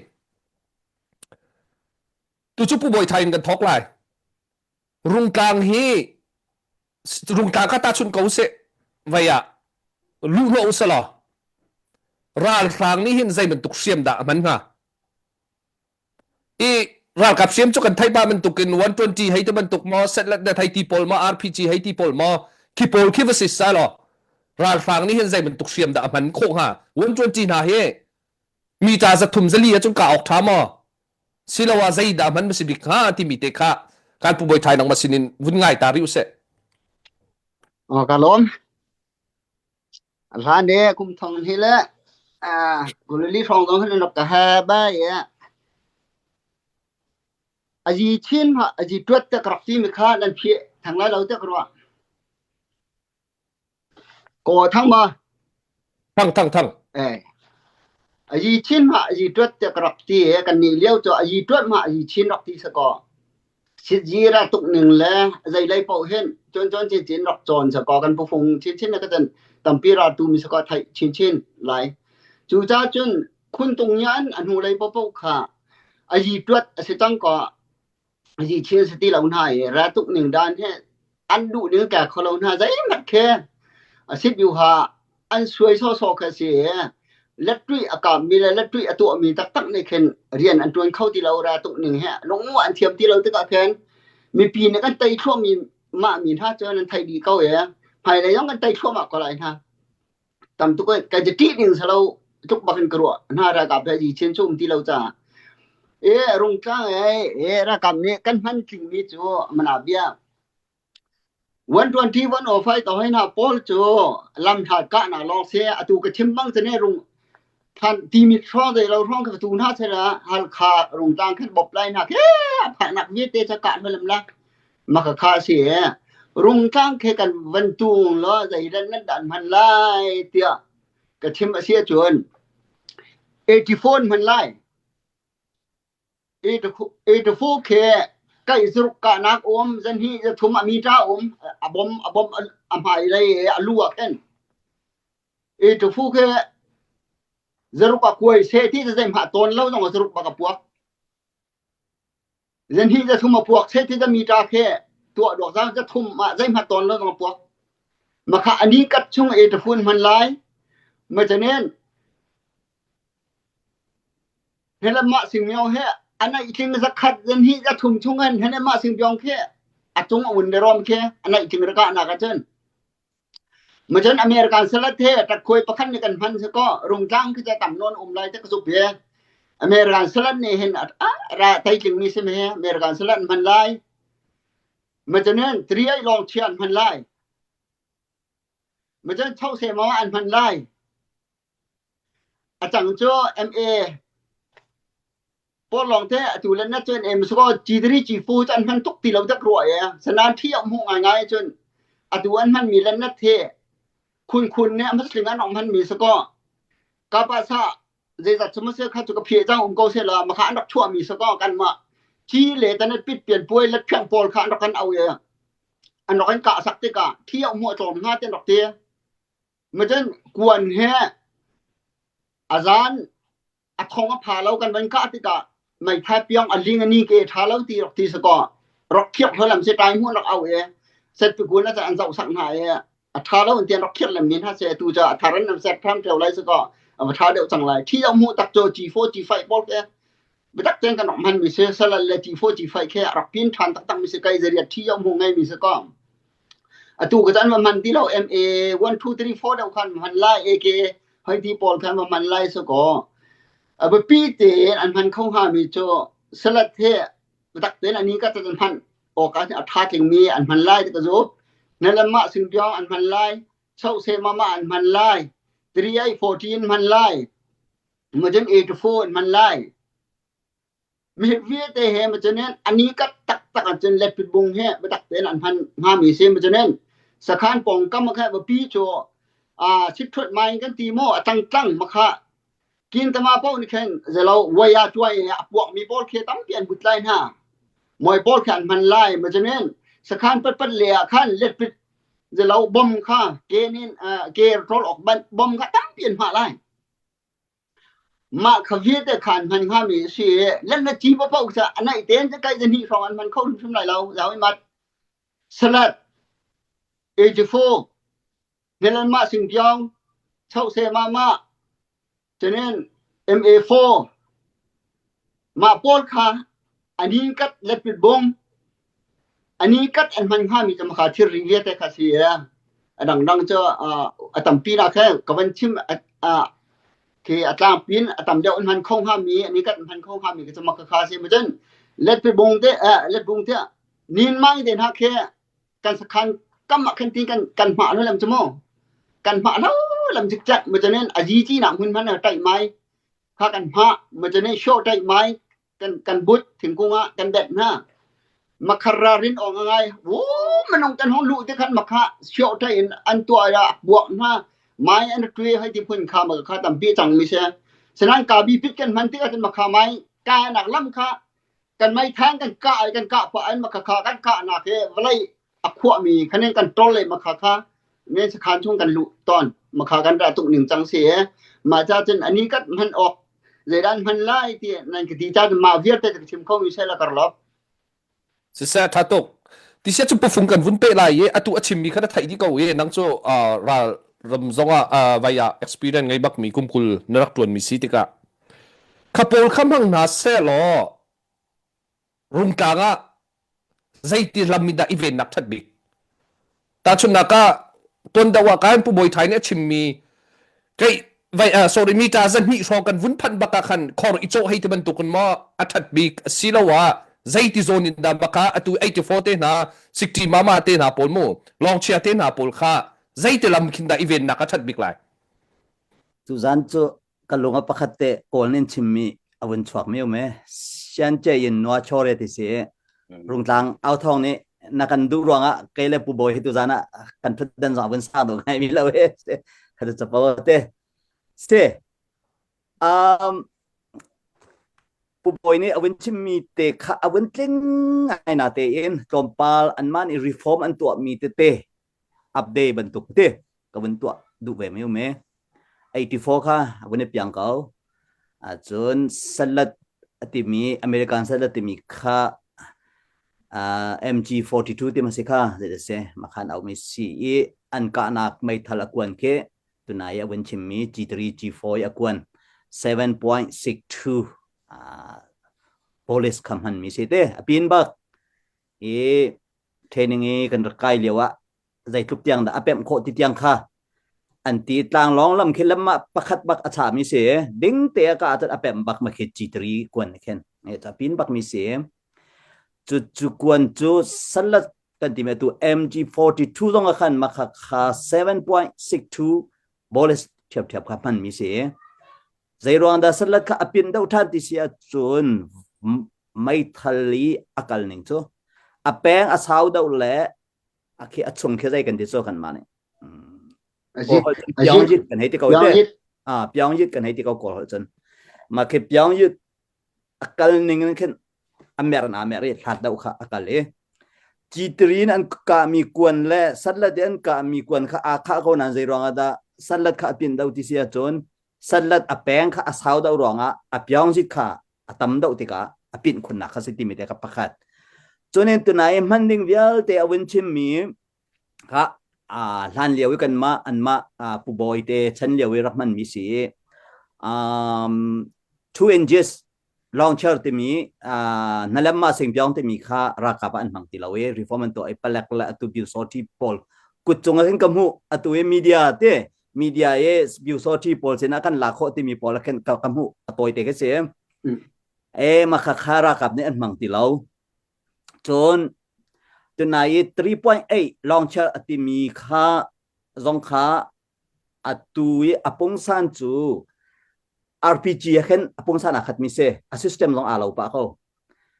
Tucu Pu Bawi Thai in kan thawk lai. Rungtlang hi rungtlang kha tahchunh ko seh vei ah luhhnawh usih law ralhrang nih hin zei bantuk hriam dah a hman hnga? I ralkap hriam cu kan theih ba bantuk in 120 hei ti bantuk maw setlet net hei ti pawl maw RPG hei ti pawl maw khi pawl khi va si sai law ralhrang nih hin zei bantuk hriam dah a hman khawh hnga? 120 hna hi mi ta zathum zali ahcun ka awk ṭha maw? Siloah zeidah hman ma si bik hnga timi te kha kan pu Bawi Thai nangmah sinin vun ngai ta rih usih. Oh, ka lawm. Hlan de kum thong hi le kulili hrawng zong hin rak ka ha ba ye. Aji chin ma aji tuat te ka rak ti mi kha nan phi thang lai lo te ka ruah. Kaw thang ma? Thang thang thang. Eh. Ayi chin ma ayi tuat te ka rak ti e kan ni lio cu ayi tuat ma ayi chin rak ti sa ko. Sit ji ra tuk ning le zei lei paoh hin cun cun chin chin rak cawn sa ko kan pufung chin chin ka cun tampi ra tu mi sa ko thai chin chin lai. Cu ca cun khun tung yan a hnu lei paoh kha ayi tuat a si cang ko Zi thil si ti lo hna i ra tuk ning dan he an duh ning ka kho lo hna zeihmanh khi a sit yu ha an suai sawsawh kha si i lettuih a kammi le lettuih a tuahmi taktak nih khin rian an ṭuan kho ti lo ra tuk ning he lung an thiam ti lo tikah khin mipi nih kan tei thluahmi mah mi hna cu nan theih dih ko i hmailei zong kan tei thluahmah ko lai hna. Tam tuk ka ṭih ding si lo tluk bak in ka ruah hna ralkap he yi chin cu um ti lo caah e rungtlang e e ralkap nih kan hman tling mi cu mana bia 120 105 to hoi hna pawl cu lam hlat kah nak lawng si atu ka chim bang cane rung than timi hrawng zei lo hrawng ka tu hna sela halkha rungtlang khan bop lai hna ke phak nak vialte cha kah lam la Maka kha a si i rungtlang khi kan van tung law zeidan nan dan hman lai tiah ka chim a si ahcun 84 hman lai. 84 khi kai zuruk kahnak um zan hi zathum a mita um a bom a bom a hmai lei a lu ah khin 84 khi zaruk a kuai se ti zei hma tawn lo zong zaruk bak a puak Zanhnih zathum a puak seh ti mita khi tuah duak zang zathum ah zeihmanh tawn lo zong a puak. Makha ani kat chung e tafun hman lai. Macanen hele mah sing myo he anai tling zakhat zanhnih zathum chung an hele mah sing byong khi a cung a un le rom khi anai tling raka nak ah cun. Macun American salat he ṭakkhuai pakhat nih kan hman si kaw rungtlang khi ca tam nawn um lai te ka zup he. American salat nih hin ra teitling mi sim he American salat an hman lai. Macun triai lawng chia an hman lai. Macun chose maw an hman lai. A cang cu MA pawl lawng te atu le na cun em so G3 G4 cu an hman tuk ti lo dak rua e sanan thi a hmu ngai ngai cun atu an hman mi le na the khun khun ne a muslim an hman mi so ko kapa sa zeizat cu se kha cu ka phie cang um ko se la ma kha an rak chuah mi so ko kan ma chi le tan pit pian puai let phiang pawl kha an rak kan au e an rak kan ka sak tikah thi a mu tlawm nga ten rak te Macun kuan he a zan a thong a pha lo kan van kah tikah meithal piang a ling a ni ke ṭha lo ti rak ti si kaw rak khiak hlo lam si ṭai hmun rak au e set pi kun a an zoh sak hna e a ṭha lo in tian rak khiak lem nin ha se tu ca a thar in set ṭham ṭheo lai si kaw a va ṭha deuh cang lai thi deuh mu tak cho G4 G5 pawl ke biatak tein kan rak hman mi si salal le G4 G5 khe a rak pin ṭhan taktak mi si kai zariat thi deuh mu ngei mi si kaw Atu ka caan va hman ti lo MA 1 2 3 4 deuh khan hman lai AK hoi ti pawl khan va hman lai so kaw a biapi tein an hman kho hnga mi cu salat he biatak tein ani ka an hman awk ah a tha tling mi an hman lai ti ka zu na lamah singpiang an hman lai chauh se mama an hman lai 3 8 14 hman lai majin 8 to 4 an hman lai Mi vialte he macunin ani kat taktak ahcun letpit bung he biatak tein an hman hngami si macunin sakhan pawngkam kha biapi cu aa sitthut mai kan ti maw a tangtlang makha kin tama paoh nih khin zelo waya tuai a puakmi pawl khi tampi an but lai hna moi pawl khi an hman lai macunin sakhan patpat le ah khan letpit zelo bom kha ke nin ke rol ok bom kha tampi an hma lai Mah kha vialte kha an hman hngami a si i let le ci paoh cu a naih tein cu kai zahnih hrawng an hman kho hrimhrim lai lo. Zau i mat. Salad, 84, Helen mah singpiong, Chohse mah mah, cunin MA4, mah pawl kha a ni kat letpit bung, A ni kat an hman hngami cu makha thilri vialte kha si i a dangdang cu a tampi nak he ka van chim khi a tlangpi in a tam deuh an hman kho hngami a ni kat an hman kho hngami cu makha kha si macun letpibung te letbung te nin mai te hna khi kan sakhan kam ah khan tin kan kan hma lo lam cu mu kan hma lo lam cikcek macun a zi nak hmun hman taih mai kha kan hma macun show taih mai kan kan but thingkung ah kan det hna makhar ra rin ong ngai wo manong kan hong lu te khan makha sio ta in an tua ya buak hna mai an tui hai ti phun kha ma kha tampi chang mi se sanan ka bi pit kan man ti kan makha mai ka nak lam kha kan mai thang kan ka ai kan ka pa an makha kha kan ka na ke vlei a khuahmi khanin kan ṭol le makha kha men sakhan chung kan luh tawn makha kan ra tuk ning cang si e mah ca cun ani kat hman awk zeidan hman lai ti nan ka ti ca mah vialte ka chim kho mi se la kar lop Siseh tha tuk. Tisia cu pufung kan vun pe lai i atu a chimmi kha na theih dih ko i nang cu ral ram zong ah vai ah experience ngei bak mi kum 20 na rak tuan mi si tikah kha pawl kha hmang hna seh law Rungtlang ah zeiti lam in dah i vennak ṭhat bik? Tahchunhnak ah, tuan deuh ah kan Pu Bawi Thai nih a chimmi kei vai uh, sorry mi ta zahnih hrawng kan vun phanh bak ah khan khor i cawh hei ti bantukin maw a ṭhat bik asiloah zeiti zawn in dah baka atu 84 te hna 60 mama te hna pawl mu lawngchia te hna pawl kha zeiti lam khin dah i vennak a ṭhat bik lai? Tuzan cu ka lung a pakhat te kawl nin chimmi a vun chuak mi um e sian che in nua chore ti si rungtlang au thong nih na kan duh ruangah kei le pu bawi hi tu zan ah kan thut dan zong vun sang do ngai mi lo he kha chapo te se um pu bawi nih a vun chimmi te kha a vun tling ngai na te in tlawmpal an man i reform an tuah mi tete update bantuk te ka vun tuah duh ve mi um e 84 kha a vun i piang ko. Ahcun salad a timi American salad timi kha uh, MG42 ti ma si kha zei da si makhan aumi si i an kahnak meithal a kuan khi tunai a vun chimmi G3 G4 a kuan 7.62 uh, police kha hman mi si te a pin bak i training i kan rak kai lio ah zeitluk tiang dah a pemh khawh ti tiang kha. An ti tlanglawng lam khi lam ah pakhat bak a chami si. Ding te a ka ahcun a pem bak ma khi G3 kuan khin. E ta pin bak mi si. Cu cu kuan cu salat kan ti me tu MG42 zong a khan ma kha kha 7.62 boles thiap thiap kha hman mi si. Zeiruang dah salat kha a pin deuh than ti si ahcun meithal i a kal ning cu a peng a sau deuh le a khi a chung khi zei kan ti cu kan mah nih Pyongyit kan hei ti ko te. Ah Pyongyit kan hei ti ko kawl holh cun. Ma khi Pyongyit a kal ning in khin a mer na mer i hlat deuh kha a kal i Citrin an kahmi kuan le satlat an kahmi kuan kha aa khah ko nan zei ruangah dah satlat kha a pin deuh ti si ahcun satlat a peng kha a sau deuh ruangah a pyongyit kha a tam deuh tikah a pin khunnak kha si timi te kha pakhat. Cunin tunai hman ding vialte a vun chimmi kha hlan lio i kanmah anmah pu bawi te chan lio i rak hmanmi si i um, two inches launcher timi hnalem ma singpiang timi kha ralkap ah an hmang ti lo i reform an tuah i palek le atu biusawṭi pawl kut cung ah hin ka hmuh atu i media te media i biusawṭi pawl sinah kan la khawh timi pawl khin ka hmuh a tawi te ka si e ma kha kha ralkap nih an hmang ti lo Cun tunai i 3.8 launcher a timi kha zong kha atu i a pungsan cu RPG ah khin a pungsan aa khatmi si. A system zong aa lo pah ko.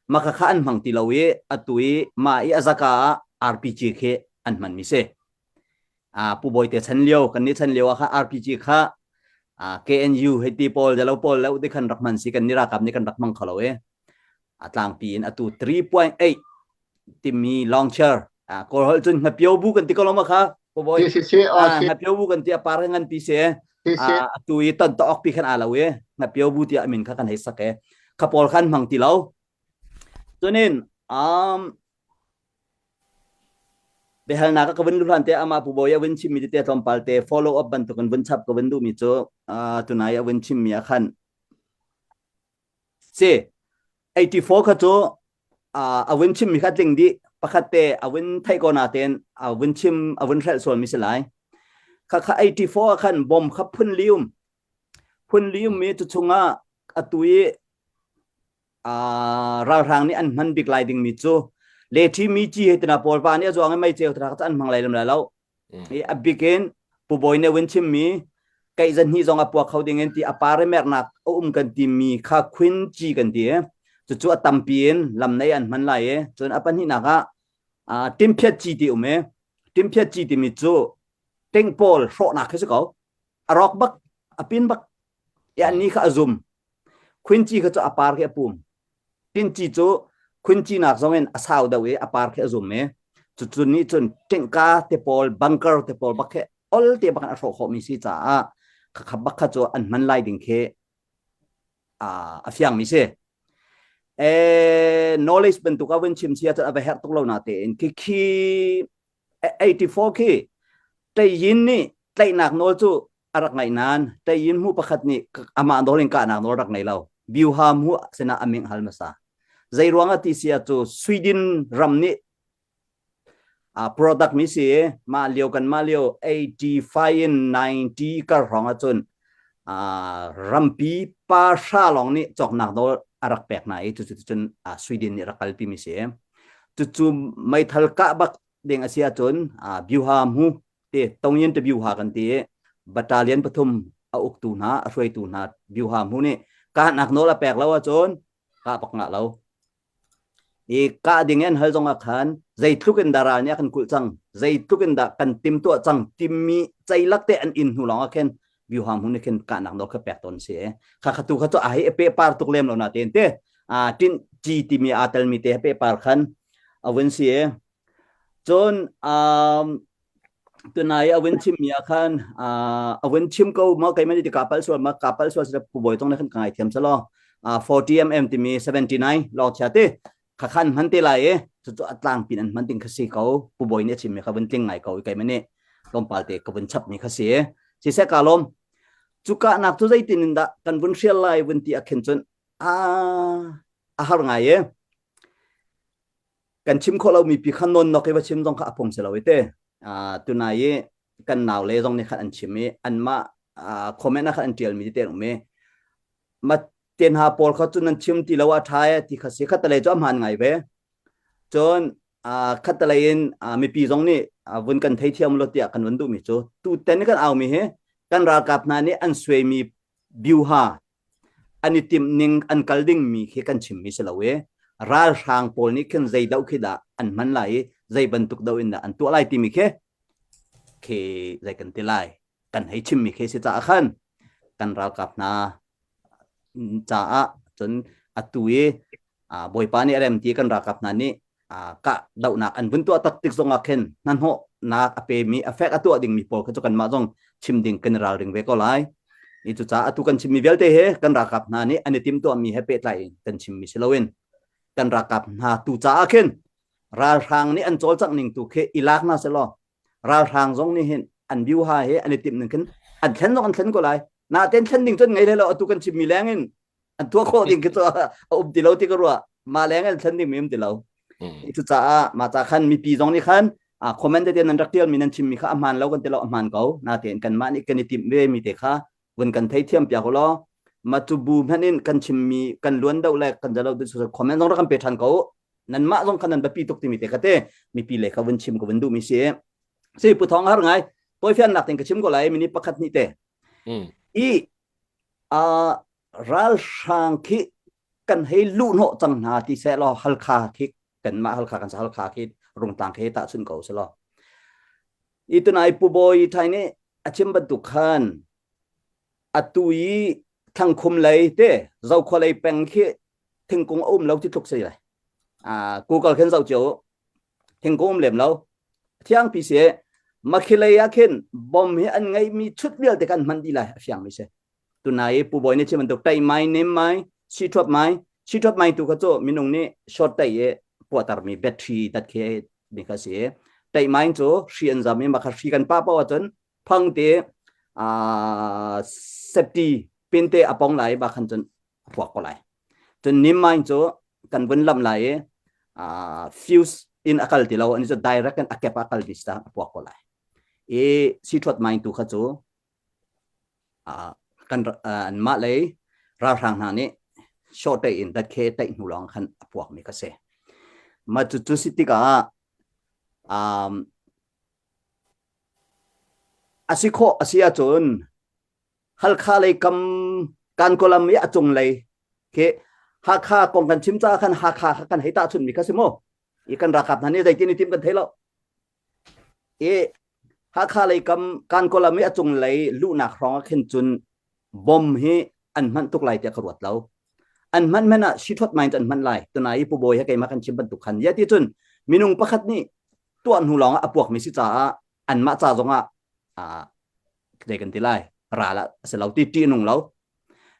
Mah kha an hmang ti lo i atu i mah i a zaka ah RPG khi an hmanmi si. Pu Bawi te chan lio kan nih chan lio ah kha RPG kha KNU hei ti pawl jalo pawl le ti khan rak hman si kan ni ralkap nih kan rak hmang kho lo i a tlangpi in atu 3.8 timi launcher kawl holh cun hngapio bu kan ti ko lo ma kha Pu Bawi Si si si hngapio bu kan ti a par ngan pi si atu i ton to ok pi khan a lo i hngapio bu tiah min kha kan hei sak e kha pawl khan hmang ti lo cunin um Biahalnak ka vun luhlan te amah Pu Bawi a vun chimmi tete tlawmpal te follow up bantukin vun chap ka vun duhmi cu tunai a vun chimmi ah khan si 84 kha cu a vun chimmi kha tling dih pakhat te a vun theih ko natein a vun chim a vun hrelh sualmi si lai kha kha 84 ah khan bom kha phun lium phun lium mi cu chungah atu i ralhrang nih an hman bik lai dingmi cu leṭhi mi ci he tina pawl pa nih a zuang i mei ceu tana kha an hmang lai lam lai lo i a bik in pu bawi ne win chimmi keih zan hnih zong a puak kho ding in ti a pare mernak a um kan ti mi kha khwin ci kan ti cucu a tampi in lam nei an hman lai i cun a pahnihnak ah timphiat ci ti um i timphiat ci timi cu ting pawl hrawhnak khi si ko a rawk bak a pin bak ya ni kha a zum Khunci kha cu a par khi a pum. Tinci cu khunci nak zong in a sau deuh i a par khi a zum i cucu nih cun ṭingka te pawl bunker te pawl bak khi ol te bak in a hrawh khawhmi si caah khakha bak kha cu an hman lai ding khi a fiangmi si. E, knowledge bantuk a vun chim si ahcun a va herh tuk lo na tein khi khi 84 khi Tayin nih tlaihnak nawl cu a rak ngaih nain Tayin mu pakhat nih amah nawl in kahnak nawl rak ngei lo. Byuha mu sinah a ming hal hmasa. Zei ruangah ti si ah cu Sweden ram nih a product mi si mah lio kan mah lio 85 in 90 kar hrawng ahcun rampi pa hra lawng nih cawknak nawl a rak pek hna i cucu cun Sweden nih rak kalpi mi si. Cucu meithal kah bak ding a si ahcun Byuha mu ti Tongyin te Byuha kan ti i battalion pathum a uktu hna a hruaitu hna Byuha mu nih kahnak nawl a pek lo ahcun kah bak ngah lo. I kah ding in an hal zong ah khan zeitluk in dah ral nih a kan kulh cang zeitluk in dah kan timtuah cang timi ceilak te an in hnu lawng ah khin Byuha mu nih khin kahnak nawl kha pek tawn si. Kha kha tu kha cu a hei pe par tuk lem lo na tein te a tin ci timi aa telmi te pe par khan a vun si i cun um, tunai a vun chimmi ah khan a vun chim ko ma keimah nih ka palh sual ma ka palh sual sila pu bawi tong le khan ka ngai thiam selaw 40 mm timi 79 lawng chia te kha khan hman te lai i cucu a tlang pin an hman ding kha si ko pu bawi nih a chimmi kha vun tling ngai ko i keimah nih tlawmpal te ka vun chapmi kha si siseh ka lawm cu kahnak cu zeitin in dah kan vun hrial lai vun ti a khin cun a a har ngai e kan chim khawh lomi pi kha non nok i va chim zong kha a phung si lo i te tunai i. kan nau le zong nih khan an chim i anmah comment ah khan an ṭialmi tete an um i ma te hna pawl kha cu nan chim ti lo a ṭha e ti kha si khattelei cu a hmaan ngai ve cun khattelei in mipi zong nih vun kan theithiam lo tiah kan vun duhmi cu tuten kan aumi hi kan ralkap hna nih an suaimi biuha an i timh ning an kal dingmi khi kan chimmi si lo i ralhrang pawl nih khin zei doh khi dah an hman lai i zei bantuk doh in dah an tuah lai timi khi khi zei kan ti lai kan hei chimmi khi si caah khan kan ralkap hna caah cun atu i Bawipa nih a rem ti kan ralkap hna nih kah dohnak an vun tuah tak tik zongah khin hnahnawhnak a pemi a fek a tuah dingmi pawl kha cu kanmah zong chim ding kan i ralring ve ko lai. I cucaah atu kan chimmi vialte hi kan ralkap hna nih an i timtuahmi he pehtlai in kan chimmi si loin kan ralkap hna tu caah khin ralhrang nih an cawlcangh ning tu khi i lak hna selaw ralhrang zong nih hin an biuha he an i timh ning khin an thlen zong an thlen ko lai. Natein thlen ding cun ngei hlei lo atu kan chimmi leng in an tuah khawh ding khi cu a um ti lo ti ka ruah mah leng an thlen ding mi um ti lo cucaah mah ca khan mipi zong nih khan comment te nan rak tial mi nan chim mi kha a hmaan lo kan ti lo a hmaan ko natein kanmah nih kan i timh ve mi te kha vun kan theithiam piak law ma cu bu hmanh in kan chim mi kan luan do le kan zalo tu comment zong rak kan pe than ko nan mah zong khan nan biapi tuk timi te kha te mipi le kha vun chim ko vun duh mi si si pu thong har ngai toifian nak ting ka chim ko lai mini pakhat ni te i ralhrang khi kan hei luhhnawh cang hna ti seh law Halkha khi kanmah Halkha kan sa Halkha khi Rungtlang khi tahchun ko seh law i tunai Pu Bawi Thai nih a chim bantuk khan atu i Thangkhum lei te Zokhua lei peng khi thingkung a um lo ti tluk si lai Google khin zoh cio thingkung um lem lo thiang pi si makhilei ah khin bom hi an ngeihmi chut vialte kan hman dih lai a fiang mi si tunai pu bawi nih chim bantuk tai mai nem mai si thuap mai si thuap mai tu kha cu minung nih short tai e puahter mi battery dat khi mi kha si tai mai cu hri an zam i ma kha hri kan pa paoh ahcun phang te a safety pin te a pong lai ba khan cun a puak ko lai cun nim mai cu kan vun lam lai i fuse in a kal ti lo ani cu direct in a kep a kal ti sta a puak ko lai i si thuat mai tu kha cu kan anmah lei ralhrang hna nih short in dat khe taih hnu lawng khan a puak mi kha si ma cu cu si tikah um, a si khawh a si ahcun Halkha lei kam Kankolam i a cung lei khi Hakha kong kan chim caah khan Hakha kha kan hei tahchunh mi kha si mu i kan ralkap hna nih zeitin i tim kan thei lo i Hakha lei kam Kankolam i a cunglei luhnak hrawng ah khin cun bom hi an hman tuk lai tiah ka ruat lo. An hman hmanh ah sithuat mai an hman lai. Tunai i Pu Bawi he keimah kan chim bantuk khan ya ti cun minung pakhat nih tuah hnu lawng ah a puakmi si caah anmah ca zong ah zei kan ti lai ral ah a si lo ti ṭih nung lo.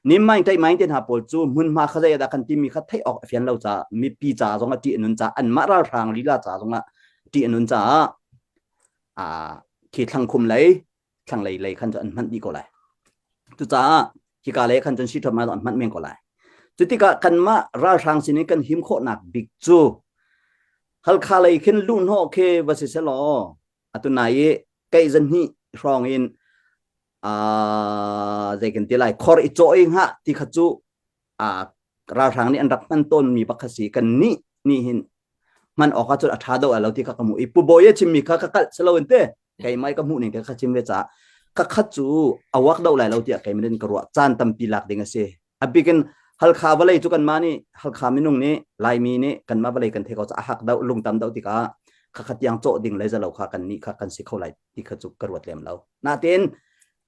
Nimmaing ṭaihmaing te hna pawl cu hmunhma kha zei dah kan timi kha theih awk a fian lo caah mipi ca zong ah ṭih a nun caah anmah ralhrang lila ca zong ah ṭih a nun caah khi thlangkhum lei thlanglei lei khan cu an hman dih ko lai. Cucaah hika lei khan cun siṭhawm an hman men ko lai. Cutikah kanmah ralhrang sin in kan him khawhnak bik cu Halkha lei khin luhhnawh khi va si selaw atu nai i keih zan hnih hrawng in zei kan ti lai khor i cawh i hngah ti kha cu ralhrang nih an rak hman tawnmi pakhat si kan nih nih hin hman awk ah cun a ṭha deuh lo ti kha ka hmuh i pu bawi a chimmi kha ka kalh si loin te keimah ka hmuh ning te kha chim ve caah ka khat cu a wak deuh lai lo tiah keimah in ka ruah caan tampi lak ding a si A bik in Halkha vawlei cu kanmah nih Halkha minung nih Laimi nih kanmah vawlei kan thei ko caah a hak deuh lungtam deuh tikah khakha tiang cawh ding le zalo kha kan nih kha kan si kho lai ti kha cu ka ruat lem lo. Natein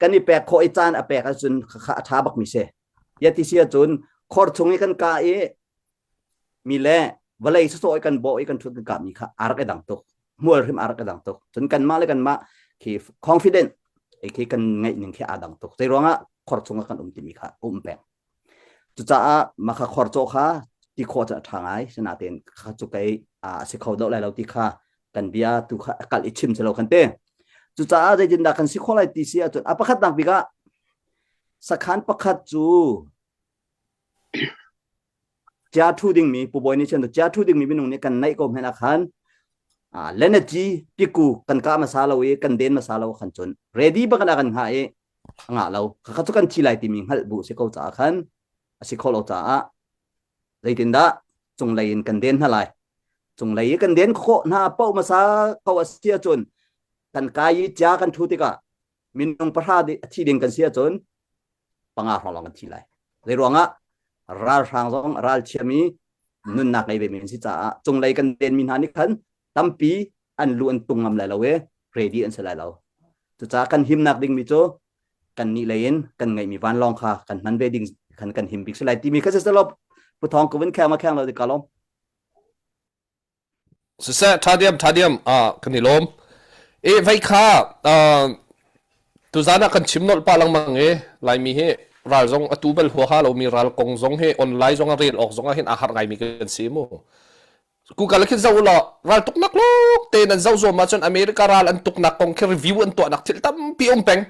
kan i pek khawh i caan a pek ahcun khakha a ṭha bakmi si. Ya ti si ahcun khor chung i kan kah i mi le vawlei sawsawh i kan bawh i kan ṭhut kan kahmi kha a rak i dang tuk. Hmual hrim a rak i dang tuk. Cun kanmah le kanmah khi confident khi kan ngeih ning khi aa dang tuk. Zei ruangah khor chungah kan um timi kha um peng. Cucaah mah kha khor cawh kha ti khawh cu a ṭha ngai. Sinain kha cu kei a si kho deuh lai lo ti kha kan bia tu kha a kalh i chim si lo kan ti. Cucaah zeitindah kan si khawh lai ti si ahcun a pakhatnak bik ah sakhan pakhat cu Chia ṭhu dingmi Pu Bawi nih cun chia ṭhu dingmi minung nih kan naih ko hmanh ah khan. Lenetci piku kan kah hmasa lo i kan den hmasa lo khan cun ready bak in a kan hngah i a ngah lo. Khakha cu kan thi lai timi hngalh bu si ko caah khan a si kho lo caah zeitindah cunglei in kan den hna lai. Cunglei i kan den khawh hna paoh hmasa ko a si ahcun kan kai i cia kan thu tikah minung pahra a thi ding kan si ahcun panga hrawng lawng kan thi lai. Zei ruangah ralhrang zong ral thiam i nunnak ngei ve mi an si caah cunglei kan den mi hna nih khan tampi an lu an tung ngam lai lo i ready an si lai lo. Cucaah kan himnak ding mi cu kan nih lei in kan ngeihmi vanlawng kha kan hman ve ding khan kan him bik si lai timi kha si selaw puthong ko vun kheng ma kheng lo di ka lom. Siseh tha diam tha diam ah kan i lawm. E vei kha tuzan ah kan chim nolh pa lengmang i Laimi hi ral zong atu bal huaha lomi ral kong zong hi online zong a rel awk zong ah hin aa harh ngaimi kan si mu. Google khin zoh law ral tuknak lawng te nan zoh zuam ahcun America ral an tuknak kong khi review an tuahnak thil tampi um peng.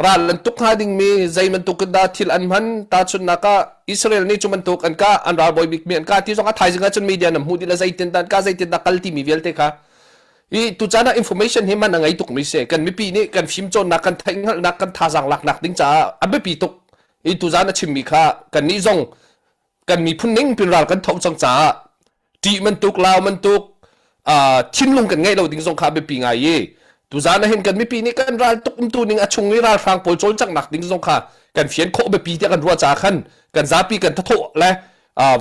Ral an tuk hnga dingmi zei bantuk in dah thil an hman tahchunhnak ah Israel nih cu bantuk an kah an ralbawi bikmi an kah ti zong a thaizing ahcun media nan hmuh dih le zeitin dah an kah zeitin dah kal timi vialte kha i tucaan ah information hi man a ngei tukmi si kan mipi nih kan fimcawnnak kan theihhngalhnak kan thazaang laknak ding caah a biapi tuk i tuzaan a chimmi kha kannih zong kan miphun ning pin ral kan tho cang caah ṭih bantuk lau bantuk thinlung kan ngeih lo ding zong kha biapi ngai i tuzaan ah hin kan mipi nih kan ral tuk umtu ning a chung i ralhrang pawl cawlcanghnak ding zong kha kan fian khawh biapi tiah kan ruah caah khan kan zapi kan thathawh le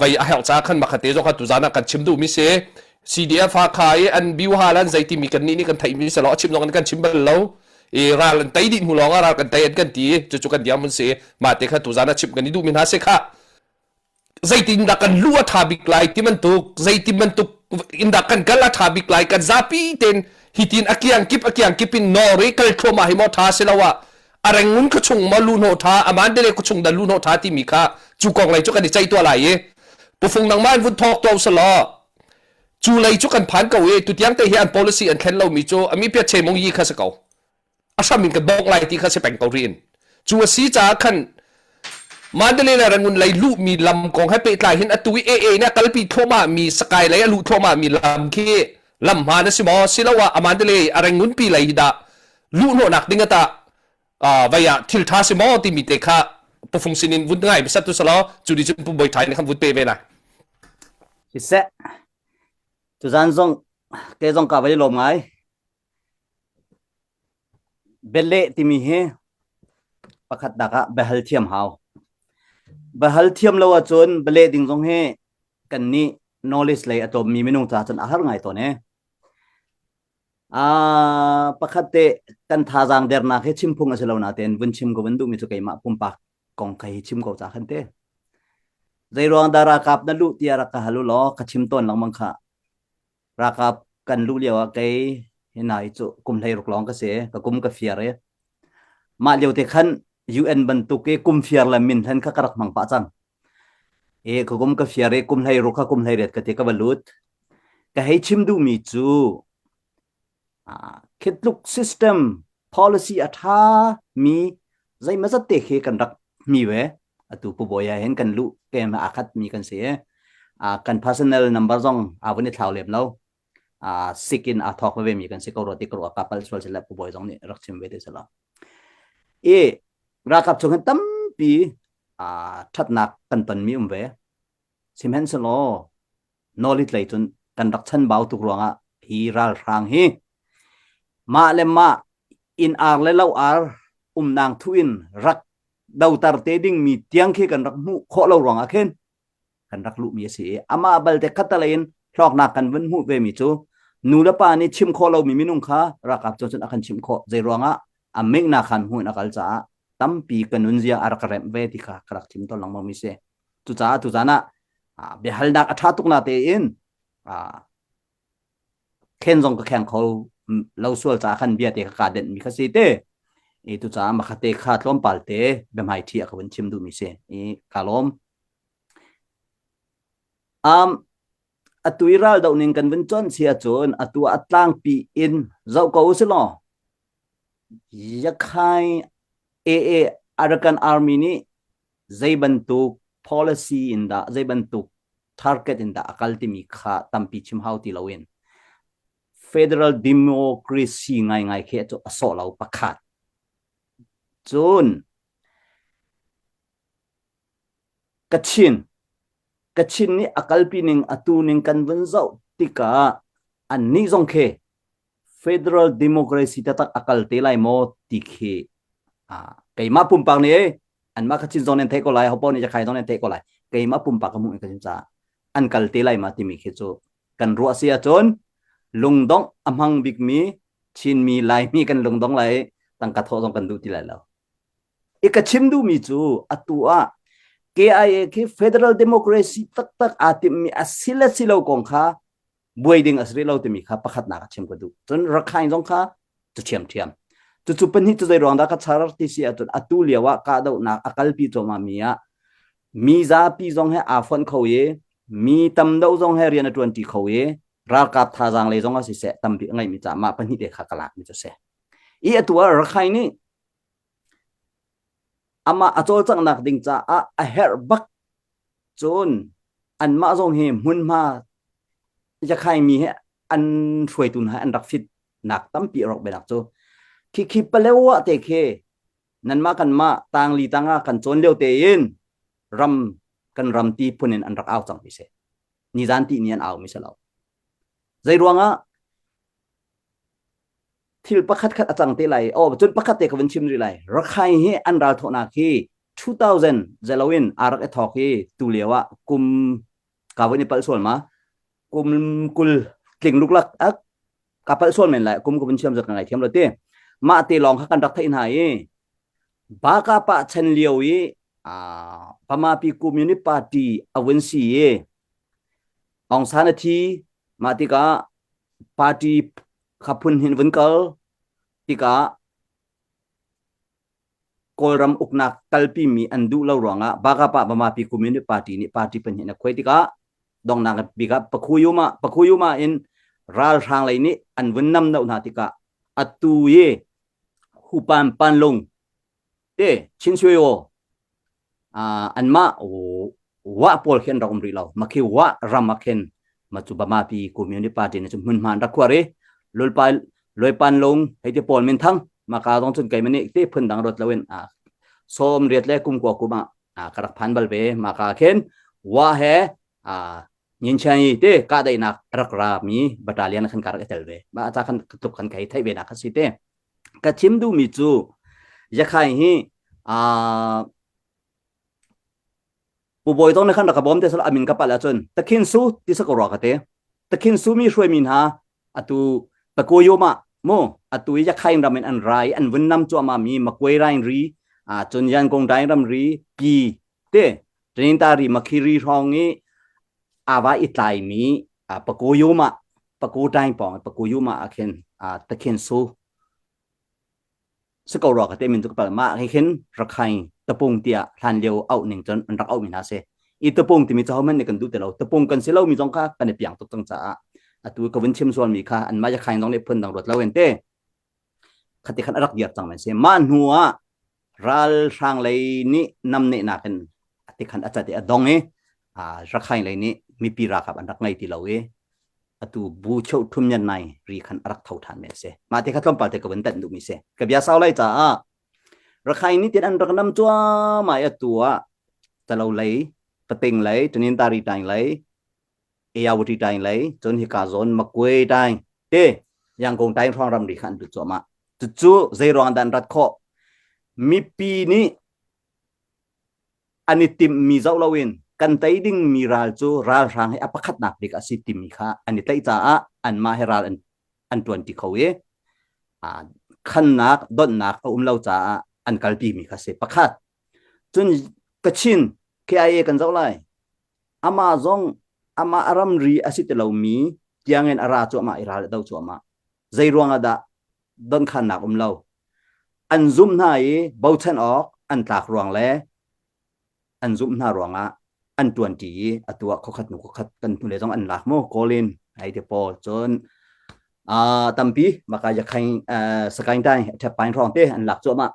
vei a herh caah khan makhate zong kha tuzaan ah kan chim duhmi si CDF Hakha i an biuha lan zei timi kan nih nih kan theihmi si lo a chim zong an kan chim bal lo i ral an tei dih hnu lawng ah ral kan tei an kan ti cucu kan diam mun si mah te kha tuzaan ah chim kan i duhmi hna si kha zeitin dah kan lu a ṭha bik lai ti bantuk zeitin bantuk in dah kan kal a ṭha bik lai kan zapi ten hitin a kiang kip a kiang kip in nor i kal thluahmah hi maw ṭha si lo ah a rengun khuachung maw lu hnawh ṭha a mandalay khuachung dah lu hnawh ṭha timi kha cu kong lei cu kan i ceih tuah lai i pufung nangmah in vun thawk tuah usalaw cu lei cu kan phan ko i tutiang te hi an policy an thlen lomi cu ami pia che mong yi kha si ko a hram in kan bawk lai ti kha si peng ko rih in cu a si caah khan Mandalay le Rangoon lei luhmi lam kong he pehtlai hin atu i AA nih a kalpi thluahmah mi Sakai lei a luh thluahmah mi lam khi lam hmaan a si maw siloah a Mandalay a Rangoon pi lei hi dah luhhnawhnak ding ata vei ah thil tha si maw timi te kha pufung sin in vun ngai sat tu salo cu di cun pumbawi thai nih khan vun pe ve lai siseh tuzan zong ke zong ka vai lawm ngai Bialeh timi hi pakhatnak ah biahal thiam hau. Biahal thiam lo ahcun bialeh ding zong hi kannih knowledge lei a tlawmmi minung ca cun a har ngai tawn ee. Uh, pakhat te kan thazaang dernak hi chim phung a si lo natein vun chim ko vun duhmi cu keimah pumpak kong kha hi chim ko ca khan te. Zeiruang dah ralkap na luh tiah rak ka hal u law ka chim tawn lengmang kha. Ralkap kan luh lio ah kei hina hi cu kum 16 lawng ka si ka kum ka fiar i mah lio te khan UN bantuk i kum fiar le min hlen kha ka rak hmang pah cang. I ka kum ka fiar i kum 16 kha kum 18 ka ti ka va lut. Ka hei chim duhmi cu khi tluk system policy a ṭha mi zeimazat te khi kan rak hmi ve. Atu Pu Bawi ah hin kan luh kem aa khat mi kan si i kan personal number zong aa vun i thlau lem lo. Sik in aa thawk ve mi kan si ko rua ti ka ruah ka pal sual sile Pu Bawi zong nih rak chim ve te silo. I ralkap chung hin tampi ṭhatnak kan ton mi um ve. Sihmanhsehlaw knowledge lei cun kan rak chanbau tuk ruangah hi ralhrang hi mah le mah inn ar le lo ar umnang thu in rak dotar te ding mi tiang khi kan rak hmuh khawh lo ruangah khin kan rak luh mi a si i amah balte khatalei in hlawknak kan vun hmuh ve mi cu nu le pa nih chim khawh lomi minung kha ralkap cu cun a kan chimh khawh zei ruangah a mingna khan hmuh in a kal caah tampi ka nunzia a rak remh ve ti kha ka rak chim tawn lengmang mi si Cucaah tuzan ah biahalnak a ṭha tuk na tein khen zong ka kheng kho lo sual caah khan bia te ka ka denh mi kha si te. I tucaah makhate kha tlawmpal te biahmai ṭhi a ka vun chim duhmi si. I ka lawm. Um, atu i ral doh ning kan vun chon si ahcun atu a tlangpi in zoh ko usih law Yakhai AA Arakan Army nih zei bantuk policy in dah zei bantuk target in dah a kal timi kha tampi chim hau ti loin. Federal democracy ngaingai khi cu a sawh lo pakhat. Cun Kachin Kachin nih a kalpi ning atu ning kan vun zoh tikah annih zong khi federal democracy taktak a kal te lai maw ti khi keimah pumpak nih anmah Kachin zong nan theih ko lai hopo nih Jakhai zong nan theih ko lai keimah pumpak ka hmuh in ka chim caah an kal te lai ma timi khi cu kan ruah si ahcun lungdongh a hmang bikmi Chinmi Laimi kan lungdong lai tangka thawh zong kan duh ti lai lo I ka chim duhmi cu atu ah KIA khi federal democracy taktak aa timhmi a si le si lo kong kha buai ding a si rih lo timi kha pakhatnak a chim ka duh. Cun Rakhine zong kha cu ṭhiamṭhiam. Cucu pahnih cu zei ruang dah ka char ti si ahcun atu lio ah kahdohnak a kalpi cuahmah mi ah mi zapi zong he aa fonh kho i mi tam deuh zong he rian a ṭuanṭi kho i ralkap thazaang lei zong ah siseh tampi a ngeihmi caah mah pahnih te kha ka lakmi cu a si. I atu ah Rakhine nih Amah a cawlcanghnak ding caah a herh bak cun anmah zong hi hmunhma Yakhaimi he an hruaitu hna an rak fit nak tampi a rak bianak cu khi khi Palewa te khi nanmah kanmah tangli tangah kan cawn lio tein ram kan ram ti phun in an rak au cang mi si nizan ti ni an au mi si lo zei ruangah Thil pakhat khat a cang te lai. Oh, cun pakhat te ka vun chim rih lai. Rakhine hi an ral thawhnak hi 2000 zelo in aa rak i thawk hi tu lio ah kum ka vun i palh sual ma kum 20 tling luklak ak ka palh sual men lai kum ka vun chiam zat ka ngai thiam lo ti mah te lawng kha kan rak theih hna i baka pa chan lio i Pamapi Communist Party a vun si i Aung San a thi mah tikah party kha phun hin vun kal tikah Kawlram uknak kalpimi an duh lo ruangah Bakapa Bamapi Communist Party nih party pahnih a khuai tikah donghnak bik ah Pakhuyuma Pakhuyuma in ralhrang lei nih an vun nam no hna tikah atu i Hupan Panlung te Chin Shui Aw anmah wa pawl khi an rak um rih lo makhi wa ram ah khin ma cu Bamapi Communist Party nih cun hmunhma an rak khuar i lulpai loipan lung hei ti pawl min thang maka zong cun keimah nih te phun dang ruat loin a sawm riat le kum kua kum ah ka rak phan bal ve maka khin wa he a Nginchan i te kahdaihnak rak ra mi battalion khan ka rak i tel ve ma ta khan tluk khan kai theih ve nak kha si te Ka chim duhmi cu Yakhai hi Pu Bawi Tawng nih khan rak ka bawm te sal amin ka palh ahcun Takhin Su ti sa ko rua ka te. Takhin Su mi hruaimi hna atu Pakoyoma mu atu i Yakhain ram in an rai an vun nam cuahmah mi Makuai Rain ri cun Yangkong Dain ram ri ki te Taninta ri Makhiri hrawng i ava i tlaimi Pakoyoma Pakotaing pawng Pakoyoma ah khin Takhin Su si ko rua ka te min cu ka pal mah he khin Rakhine tapung tiah hlan lio auh ning cun an rak auh mi hna si i tapung timi cu hohmanh nih kan duh ti lo tapung kan si lo mi zong kha kan i piang tuk cang caah atu ka vun chim sual mi kha anmah Rakhine zong nih phun dang ruat lo in te khati khan a rak dir cang men si mah hnu ah ralhrang lei nih namneh nakin ati khan a cat i a dong i Rakhine lei nih mipi ralkap an rak ngei ti lo i atu bu cheu thum nyan nai ri khan a rak tho than men si mah te kha tlawmpal te ka vun tanh duhmi si ka bia sau lai caah Rakhine nih tian an rak nam cuahmah i atu ah talo lei pating lei tunintari taing lei Ayawati taing lei cun hika zawn Makwe taing te Yangon taing hrawng ramri kha an lut cuahmah cucu zei ruang dah an rat khawh mipi nih an i timhmi zoh loin kan tei dingmi ral cu ralhrang hi a pakhatnak bik a si timi kha an i tlaih caah anmah he ral an, an ṭuanṭi kho i khannak donhnak a um lo caah an kalpimi kha si pakhat cun Kachin KIA kan zoh lai amah zong amah a ramri a si ti lomi tiangin a ra cuahmah i ral a do cuahmah zei ruangah dah donkhannak um lo an zumh hna i bochan awk an tlak ruang le an zumh hna ruangah an ṭuanṭi i atu ah khuakhat hnu khuakhat kan hnulei zong an lak mu kawlin ai te pawl cun tampi maka yakhain sakain tai ṭhep pain hrawng te an lak cuahmah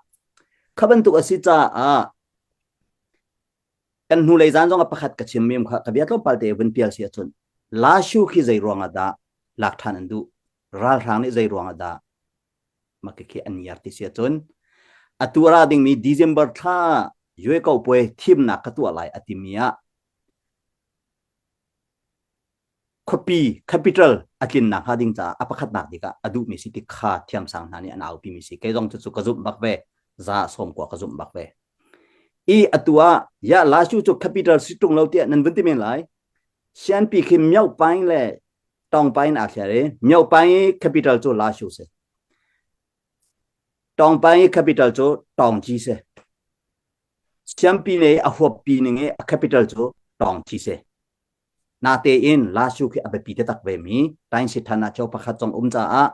kha bantuk a si caah kan hnulei zan zong ah pakhat ka chim mi kha ka bia tlawmpal te vun pial si ahcun Lashu khi zei ruangah dah lak ṭhan an duh? Ralhrang nih zei ruang ah dah makikhi an ngiar ti si ahcun atu a ra dingmi December thla yue ko puai thimnak ka tuah lai a timi ah khuapi capital a tlinnak hnga ding caah a pakhatnak bik ah a duhmi si ti kha thiamsang hna nih an aupi mi si. Kei zong cu ka zumh bak ve. Za sawm kua ka zumh bak ve. I atu ah ya la cu cu capital si tung lo tiah nan vun ti men lai. Sianpi khi Myo Paing le Tawng Paing aa thliar i Myo Paing i capital cu La Shu si. Tawng Paing i capital cu Tawngci si. Siampi ne a huappi ning i a capital cu Tawngci si. Natein La Shu khi a biapi taktak ve mi Tainsi than ah cheu pakhat zong um caah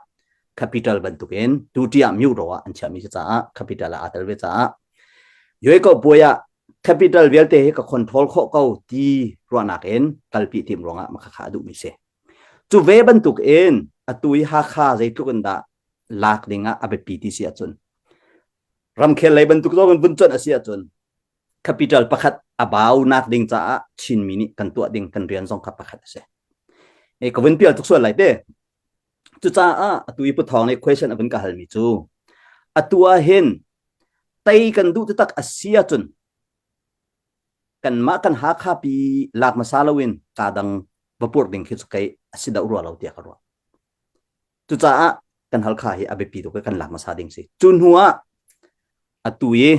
capital bantukin tuti ah Myo ah an chiahmi si caah capital ah aa tel ve caah Yue ko puai ah capital vialte hi ka control khawh ko ti ruahnak in kalpi tim ruangah makha a duhmi si. Cu ve bantuk in atu i Hakha zeitluk in dah lak ding ah a biapi ti si ahcun ramkhel lei bantuk zong in vun conh a si ahcun capital pakhat a bau nak ding caah Chinmi nih kan tuah ding kan rian zong kha pakhat a si. E ka vun pial tuk sual lai te. Cucaah atu i Pu Thawng nih question a vun ka halmi cu atu ah hin tei kan duh taktak a si ahcun kanmah kan Hakha pi lak hmasa loin kaa dang va purh ding khi cu kei a si deuh rua lo tiah ka ruah. Cucaah kan Halkha hi a biapi tuk i kan lak hmasa ding si. Cu hnu ah atu i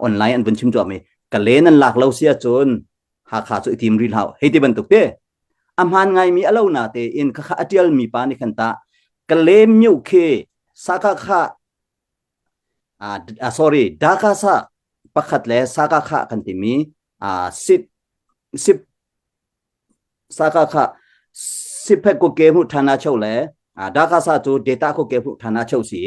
online an vun chim cuahmi ka len an lak lo si ahcun Hakha cu i tim rih hlah hei ti bantuk te a hmaan ngaimi a lo na te in khakha a ṭialmi pa nih khan tah ka lem myu khi saka kha uh, sorry daka sa pakhat le saka kha kan timi uh, sip sip saka kha siphet ko ke hmu thana cheu le daka sa cu data ko ke hmu thana cheu si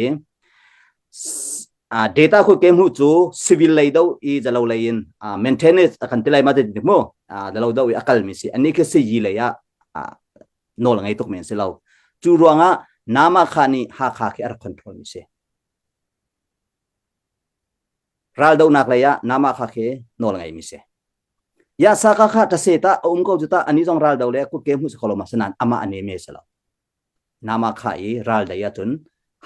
data ko ke hmu cu civil lei do i zalo lei in maintenance akan tilai ma te mu zalo do i akal mi si ani ke si yi lei ah nawl ngei tuk men si lo cu ruangah nama kha nih Hakha khi a rak control mi si raldonak lei ah nama kha khi nawl ngei mi si Ya saka kha ta se ta a um ko cu ta ani zong ral do le kut ke hmu si kholo ma sanan ama ane me se lo nama kha i ral dei ahcun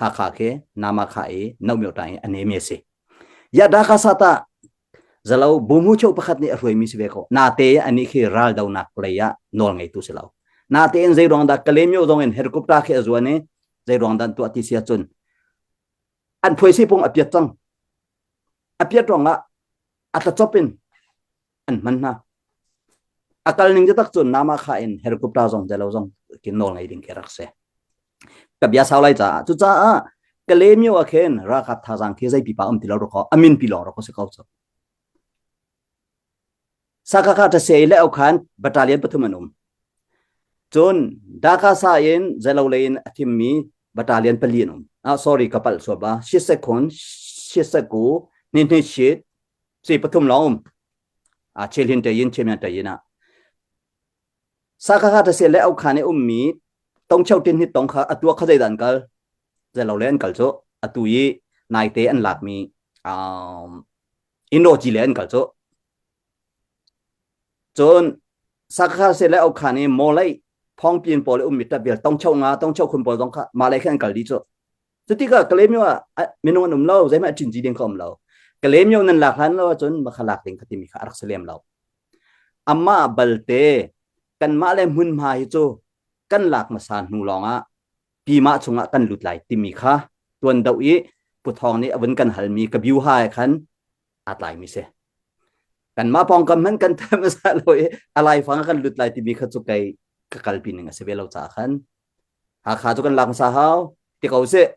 Hakha ke nama kha i no myo ta i ane me si ya da ka sa ta zalo bumu cheu pakhat nih a hruai mi si ve ko na te ani khi ral do nak lei ah nawl ngei tu si lo na te in zei ruang dah Kalemyo zong in helicopter khi a zuan i zei ruang dah tuah ti si ahcun an phuai si pung a piat cang a piat ruang ah a tlacop in an hman hna a kal ning tak cun nama kha in helicopter zong zelo zong kin nawl ngei ding khi rak si ka bia sau lai caah cucaah Kalemyo ah khin ralkap thazaang khi zei pipa um ti lo ro amin pi lawng ro si ko cu Sakaka ta se le khan battalion pathum an um cun Daka sa in zelo lei in a thim mi battalion pali an um ah sorry ka palh sual ba shisekhon shiseku ni ni shit si pathum lawng um a chelhin te yin chemian te yin a sakha ta se le au khan e um mi tong cheu tin hi tong kha atua kha zeidan kal zelo le an kal chu atu yi nai te an lak mi um indo chi le an kal chu cun sakha se le au khan i molai phong pin pawl um mi ta bel tong cheu nga tong cheu khun pawl zong kha ma lai khan kal di chu Cutikah Kalaymyo ah minung an um lo, zeihmanh a ṭinci ding kha um lo. Kalaymyo nan lak hlan lo ahcun makha lak ding kha timi kha a rak si lem lo. Amah balte kanmah le hmunhma hi cu kan lak hmasa hnu lawngah pimah chungah kan lut lai timi kha tuan doh i Pu Thawng nih a vun kan halmi ka biu ha khan aa tlaimi si. Kanmah pawngkam hmanh kan them hmasa lo i a laifang ah kan lut lai timi kha cu kei ka kalpi ning a si ve lo caah khan Hakha cu kan lak hmasa hau ti ko sih.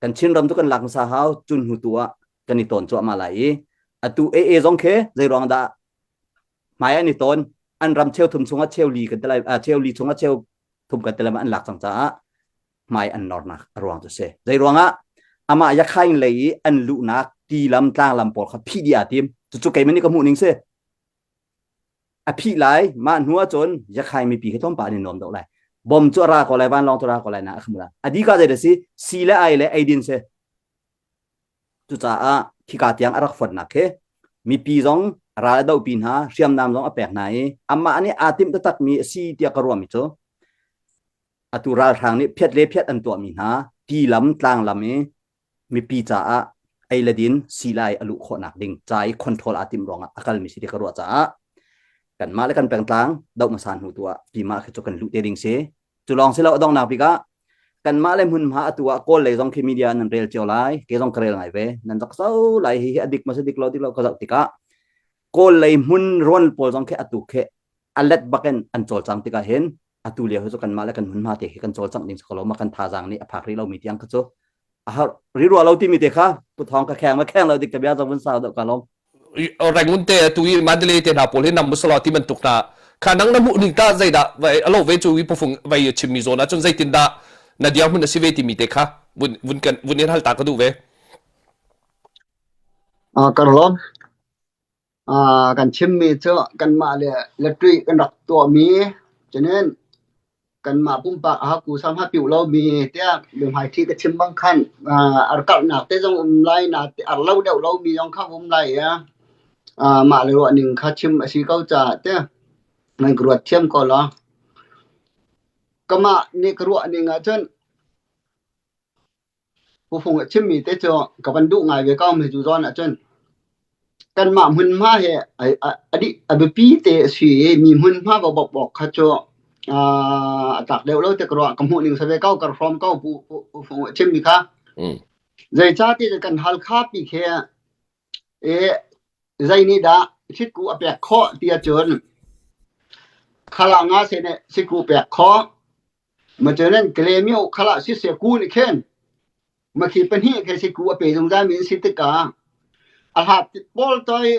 Kan Chinram cu kan lak hmasa hau cun hnu tu ah kan i tawn cuahmah lai i atu AA zong khi zei ruang dah hmai an i tawn an ram cheu thum chungah cheu li kan ti lai cheu li chungah cheu thum kan ti lai an lak cang caah hmai an nornak a ruang cu si. Zei ruangah amah Yakhain lei i an luhnak ti lam tlang lam pawl kha phih dih aa tim. Cucu keimah nih ka hmuh ning si. A phih lai mah hnu ah cun Yakhai mipi khi tlawmpal an i nuam deuh lai. Bom cu a ra ko lai vanlawng cu a ra ko lai na a kham la. A dika zei da si si le ai le eidin si. Cucaah khika tiang a rak fonnak khi mipi zong ral a dohpi hna hriamnam zong a pek hna i amah nih aa timh taktakmi a si tiah ka ruahmi cu. Atu ralhrang nih phiat le phiat an tuahmi hna ti lam tlang lam i mipi caah ei le din silai a luh khawhnak ding ca i control aa timh ruangah a kalmi si ti ka ruah caah kanmah le kan pengtlang doh hmasa hnu tu ah timah khi cu kan luh te ding si. Cu lawng si lo a donghnak bik ah kanmah le hmunhma atu ah kawl lei zong khi media nan rel cio lai ke zong ka rel ngai ve nan rak so lai hi hi a dik ma si dik lo dik lo ka zoh tikah kawl lei hmun rawn pawl zong khi atu khi a let bakin an cawlcang tikah hin atu lio hi cu kanmah le kan hmunhma te khi kan cawlcangh ding si ko lo ma kan thazaang nih a phak rih lomi tiang kha cu a har ri rua lo timi te kha pu thong ka kheng ma kheng lo dik ka bia zong vun sau deuh ka lom Rangoon te tu i Mandalay te hna pawl hi nam musala ti bantuk hna kha nang na hmuh ning ta zeidah vai alo ve cu i pufung vai chimmi zawn ahcun zeitin dah na dirhmun a si ve timi te kha vun vun kan vun in hal ta ka duh ve. Ah ka lawm. Ah kan chimmi cu kanmah le latri kan rak tuahmi cunin kanmah pumpak a haku sam ha piu lomi tiah biahmaiṭhi ka chim bang khan ar karhnak te zong um lai na ar lo deuh lomi zong kha um lai i mah le ruah ning kha chim a si ko caah te nan ka ruat thiam ko law. Kamah nih ka ruah ning ahcun Pu Fung a chimmi te cu ka van duh ngai ve ko mi cu zawn ahcun kanmah hmunhma hi a dih a biapi te a si i mi hmunhma va bawk bawk kha cu a tlak deuh lo te ka ruah ka hmuh ning sa ve ko ka hrawm ko Pu Pu Fung a chimmi kha. Zeicahti kan Halkha pi khi i zei nih dah sikku a pek khawh ti ahcun khala nga se nih sikku pek khawh Macunen Klemio khala siseh ku nih khin makhi pahnih khi siku a pe zungzal mi an si tikah a hlat pawl toi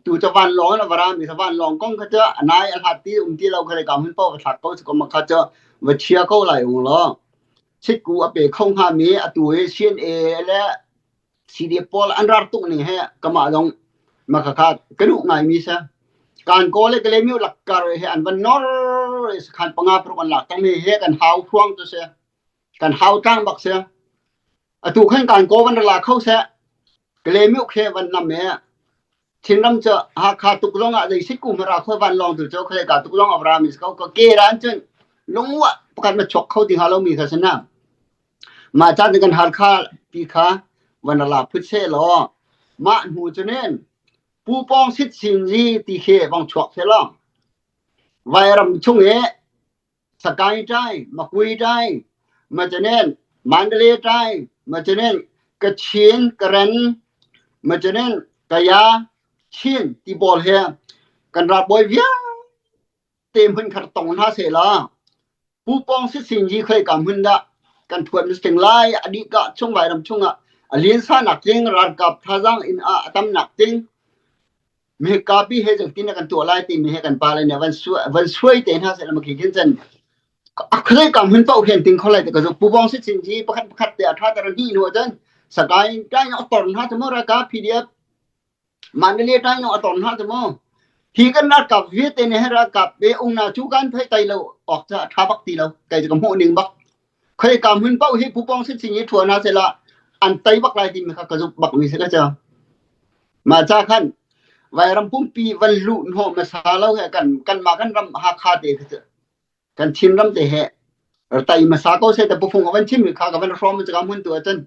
tu cu vanlawng in a va rami vanlawng kong kha cu a nai a hlat ti um ti lo kha ka hun paoh va thlak ko si ko ma kha cu va chia ko lai ung law sikku a pe kho hnga mi atu hi CNA le CDF pawl an rar tuk ning he kamah zong makhakha ka duh ngaimi si. Kan kawl le Kalaymyo lakkar he an van nor sakhan panga paruk an lak tangmi he kan hau hruang tu si. Kan hau tlang bak si. Atu khan kan kaw van la kho seh. Kalaymyo khe van nam he Chinram cu Hakha tuk zong ah zei sikku hmara kho van lawng tu cu khle ka tuk zong avra mi ko ka ke ran cun lungwa pakhat ma chok kho ti ha lo mi kha sana. Mah caan kan Halkha ti kha van ra phut seh law mah hnu cunin Pu Pawng Sit Sin Zi ti khi vong chuak seh law Vairam chung i Sakaing ṭai, Makui ṭai, macunin Mandalay ṭai, macunin Kachin, Karen, macunin Kaya, Chin ti pawl hi kan ralbawi vialte hmun khat tong hna seh law Pu Pawng Sisin hi khoika hmun dah kan thuat misting lai a dih ka chung vairam chungah a linsa nak ting ralkap thazaang in a a tam nak ting mehka pi he zeitin kan tuah lai timi he kan pa le nih van van suai te hna seh lamaki khin cun a khlei kam hun pau hian ting kholai te ka zu Pu Pawng Sisin hi pakhat pakhat te a tha tar hi nu cun sakai tai no tor hna chu mo ralkap PDF Mandalay ṭai a ton hna cu mu. Hi kan ralkap vialte nih hin ralkap ve ungna cu kan thei tai lo awk cu a ṭha bak ti lo. Kei cu ka hmuh ning bak. Khoi ka hmun paoh hi pupong sin sin i ṭhua hna sehla an tei bak lai timi kha ka zumh bak mi si ka cu. Mah ca khan vairam pumpi van luh hnawh hmasa lo he kan kanmah kan ram Hakha te kha cu kan Chinram te he tai hmasa ko seh te pufung a van chim mi kha ka van hrawm cu ka hmun tu ahcun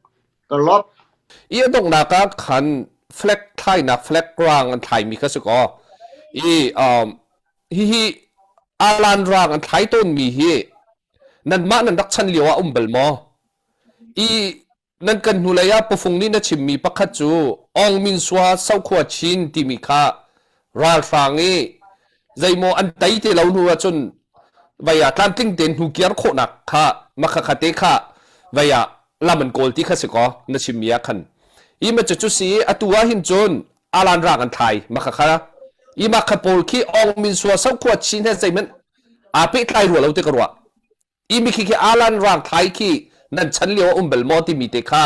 ka lop I a donghnak ah khan flag thlainak flag rang an thlaimi kha si kaw i um, hihi alan rang an thlai tawnmi hi nanmah nan rak chan lio ah um bal maw? I nan kan hnulei ah pufung nih na chimmi pakhat cu Aung Min Sua Sokhua Chin timi kha ralhrang i zeimaw an tei te lo hnu ahcun vei ah tlamtling tein hnukiar khawhnak kha makhakha te kha vei ah lam an kawl ti kha si kaw na chimmi ah khan i ma cu si atu ah hin cun alan rang an thlai makhakha i makha pawl khi Aung Min Sua Sokhua Chin he zeihmanh aa pehtlai rua lo ti ka ruah i mikhi khi alan rang thlai khi nan chan lio um bal maw timi te kha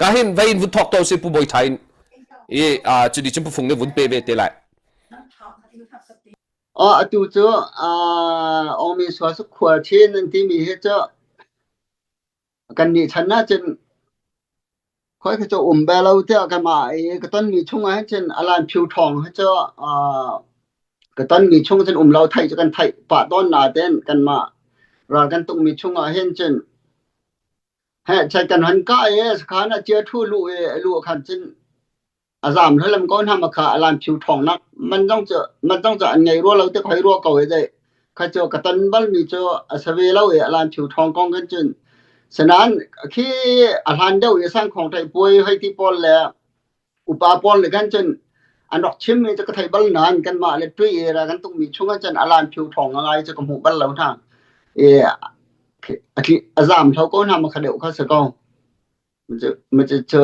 ka hin vein vun thok to si pu boi thain i cu di cun pufung ne vun pe ve te lai O atu cu Aung Min Sua su khua chin an timi hi cu kan nih chan ah cun Khoi khi cu um bel lo tiah kanmah i ka tonmi chung ah hin cun alan phiu ṭhawng hi cu ka tonmi chung cun um lo theih cu kan theih pah tawn nain kanmah. Ral kan tukmi chungah hin cun he chai kan han ka e sakhan a chia thu lu e lu khan cun a zam hlam ko hna ma kha alan phiu thong nak man zong cu man zong cu an ngei rua lo te khoi rua ko e dei kha cu ka ton bal mi cu a save lo e alan phiu thong kong kan cun sanan khi a hlan deuh i sang khong thai puai hoi ti pawl le upa pawl le kan cun an rak chim mi cu ka thei bal nain kanmah le tui e ra kan tuk mi chung ah cun alan phiu thong a ngai cu ka hmuh bal lo hna e a zam tho ko hna ma kha deuh kha se ko ma cu cu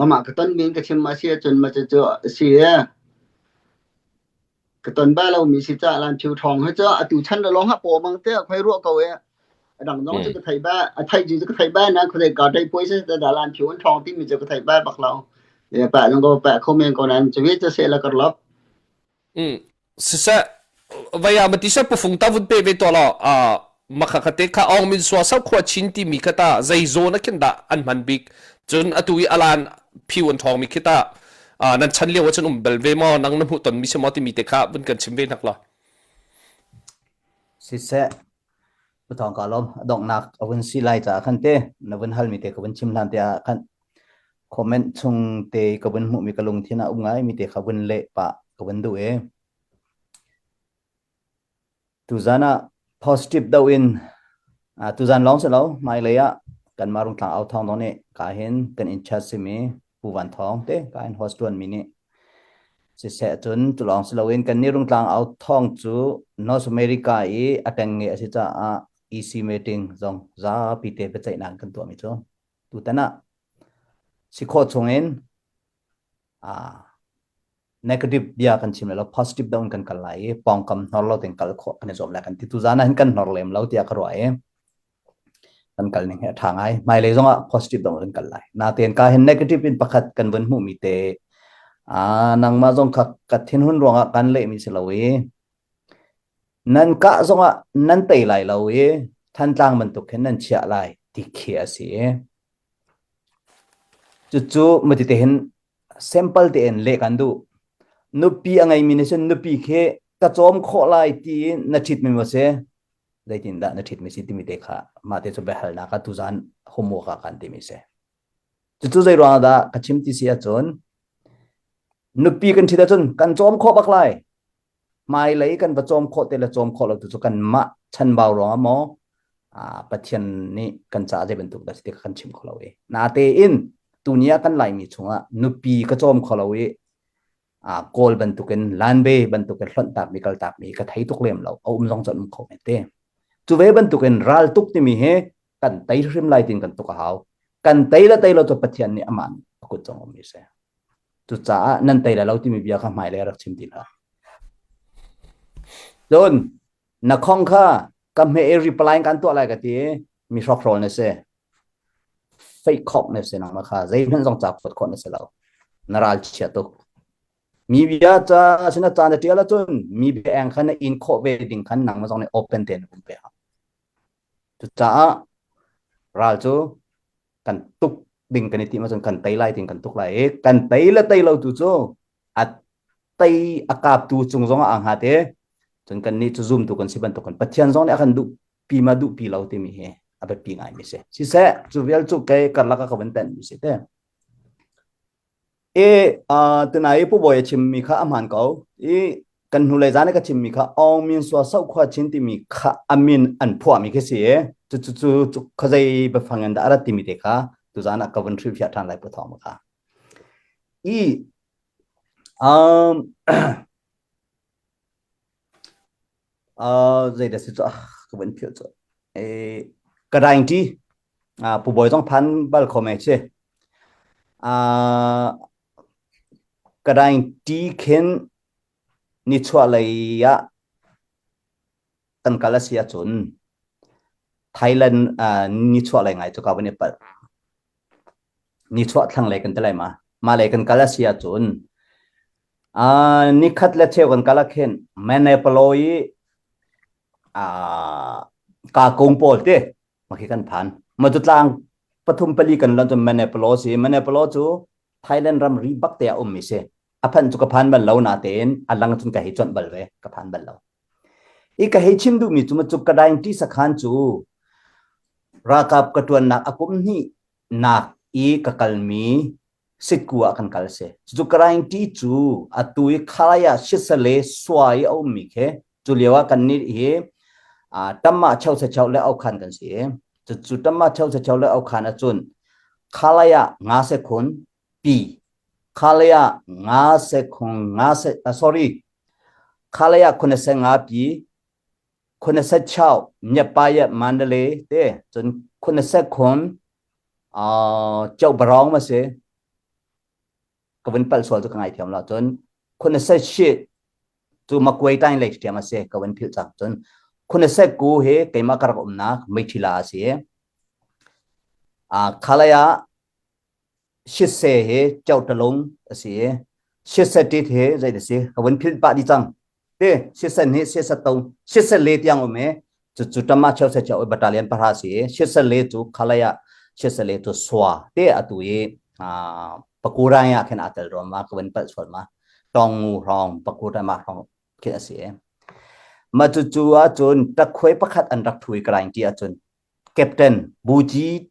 amah ka ton min ka chim a si ahcun ma cu cu a si e Ka ton bal lomi si caah lan phiu ṭhawng hi cu atu chan le lawng ha paw mang te khoi ruah ko e. A dang zong cu ka thei ba a thei cu ka thei ba na khuadei ka tei puai se da lan phiu an ṭhawng timi cu ka thei ba bak lo. E pa zong ko pa kho men ko nan cu cu se la kar lop. Mm. Siseh vaya mati se pufung ta vun pe ve to lo a makha khate kha ong min sua sau khua chin ti mi khata zei zawn a khin dah an hman bik cun atu i alan phiu an thong mi khi ta nan chan lio ah cun um bel ve maw nang na hmuh ton mi si maw timi te kha vun kan chim ve hnak la Siseh Puthong ka lom donghnak a vun si lai caah khan te na vun hal mi te ka vun chim hlan te ah khan comment chung te ka vun hmuh mi ka lungthin ah um ngai mi te kha vun leh pah ka vun duh e Tuzan ah positive deuh in tuzan lawng si lo hmailei ah kanmah Rungtlang Au Thawng zong nih ka hin kan in chat simi Pu Van Thawng te ka in host tuanmi nih siseh cun cu lawng si loin kannih Rungtlang Au Thawng cu North America i a ṭengnge a si caah EC meeting zong zapi te biaceihnak kan tuahmi cu tutan ah si khawh chungin negative bia kan chim lai lo positive deuh in kan kal lai i pawngkam hnor lo tein kal khawh kan i zuam lai kan ti tuzan ah hin kan hnor lem lo tiah ka ruah i kan kal ning hi a ṭha ngai hmailei zongah positive deuh kan kal lai natein ka hin negative in pakhat kan vun hmuh mi te a nangmah zong kha ka thinhun ruangah kan leh mi si lo i nan kah zongah nan tei lai lo i Thantlang bantuk hin nan chiah lai ti khi a si i cucu mati te hin Sample tein leh kan duh. Nupi a ngeimi nih cun nupi khi ka cawm khawh lai ti in na ṭhitmi maw si? Zeitindah na ṭhitmi si timi te kha mah te cu biahalnak ah tuzaan homework ah kan timi si. Cucu zei ruangah dah ka chim ti si ahcun nupi kan ṭhit ahcun kan cawm khawh bak lai. Hmailei kan va cawm khawh te le cawm khawh lo tu cu kanmah chanbau ruangah maw Pathian nih kan caah zei bantuk dah si ti kha kan chim kho lo i. Natein tuni ah kan Laimi chungah nupi ka cawm kho lo i Kawl bantukin Lanbe bantukin hlonhtakmi kaltakmi ka thei tuk lem lo. A um zong cu an um kho men te. Cu ve bantukin ral tuk timi hi kan tei hrim lai tin kan tuk a hau. Kan tei le tei lo cu Pathian nih amah a kut zong um mi si. Cucaah nan tei lai lo timi bia kha hmailei rak chim ti hlah. Cun na khong kha ka hme i reply kan tuah lai ka ti i mi hrokhrawl na si. Fake khok na si nangmah kha zeihmanh zong ca phawt khawh na si lo. Na ral chia tuk. Mi bia ca sina ca na tial ahcun mi bia eng kha na in khawh ve ding khan nangmah zong nih open tein um pe. Cucaah ral cu kan tuk ding kan i tim ahcun kan tei lai ting kan tuk lai i kan tei le tei lo tu cu a tei a kaptu cung zong ah aa hngat i cun kan nih cu zumtu kan si bantuk kan Pathian zong nih a kan duh pi ma duh pi lo timi hi a biapi ngai mi si siseh cu vial cu kei karlak ah ka van tenh mi si te E uh, tunai i Pu Bawi a chimmi kha a hmaan ko. I kan hnulei zan i ka chimmi kha Aung Min Sua Soh Khua Chin timi kha a min an phuahmi khi si i cu cu cu cu khuazei biafang in dah a rat timi te kha tuzan ah ka vun hrilhfiah ṭhan lai Pu Thawng kha. I um, uh, zeidah si cu ah ka vun philh cu. E, ka daing ṭi. Uh, Pu Bawi zong phan bal kho me si. Uh, ka daing ṭi khin nichuah lei ah kan kal a si ahcun Thailand uh, nichuah lei ngai cu ka van i palh. Nichuah thlanglei kan ti lai ma. Mah lei kan kal a si ahcun uh, nikhat le cheu kan kal ah khin Manipalo i uh, kakung pawl te ma khi kan phan. Ma cu tlang pathum pali kan lon cu Manipalo si. Manipalo cu Thailand ramri bak te a um mi si. A phan cu ka phan bal lo natein a lang cun ka hei chawnh bal ve ka phan bal lo. I ka hei chim duhmi cu cu Kadaing ti sakhan cu ralkap ka ṭuannak a kum hnih nak i ka kalmi Sitku ah kan kal si. Cucu Karaing ti cu atu i Khalaya Shisale Sua i a ummi khi cu lio ah kan nih hi Tamma cheu se cheu le Aukhan kan si. Cucu Tamma cheu se cheu le Aukhan ahcun Khalaya nga se khun pi Khalaya nga se khun nga se sorry Khalaya khun se nga pi khun se chau Nyapaya Mandalay te cun khun se khun Chaubarong ma si. Ka vun palh sual cu ka ngaithiam lo. Cun khunasashit cu Makuai tain lei ṭhiam a si. Ka vun philh cang. Cun khunaseku hi keimah ka rak umnak Meithila a si. Khalai ah Shitse hi Chautalung a si i Shitsetit hi zei a si ka vun philh pah dih cang. Te Shitsen hi Shitseto Shitsele tiang um i cucu tama cheu se cheu battalion pahra si i Shitsele cu khalai ah Shitsele cu sua te atu i Pakurai ah khin aa tel ruam ma ka vun palh sual ma Tongngu hrawng Pakurai ma hrawng khin a si. Ma cucu ahcun takhuai pakhat an rak thui karaing ti ahcun Captain Buji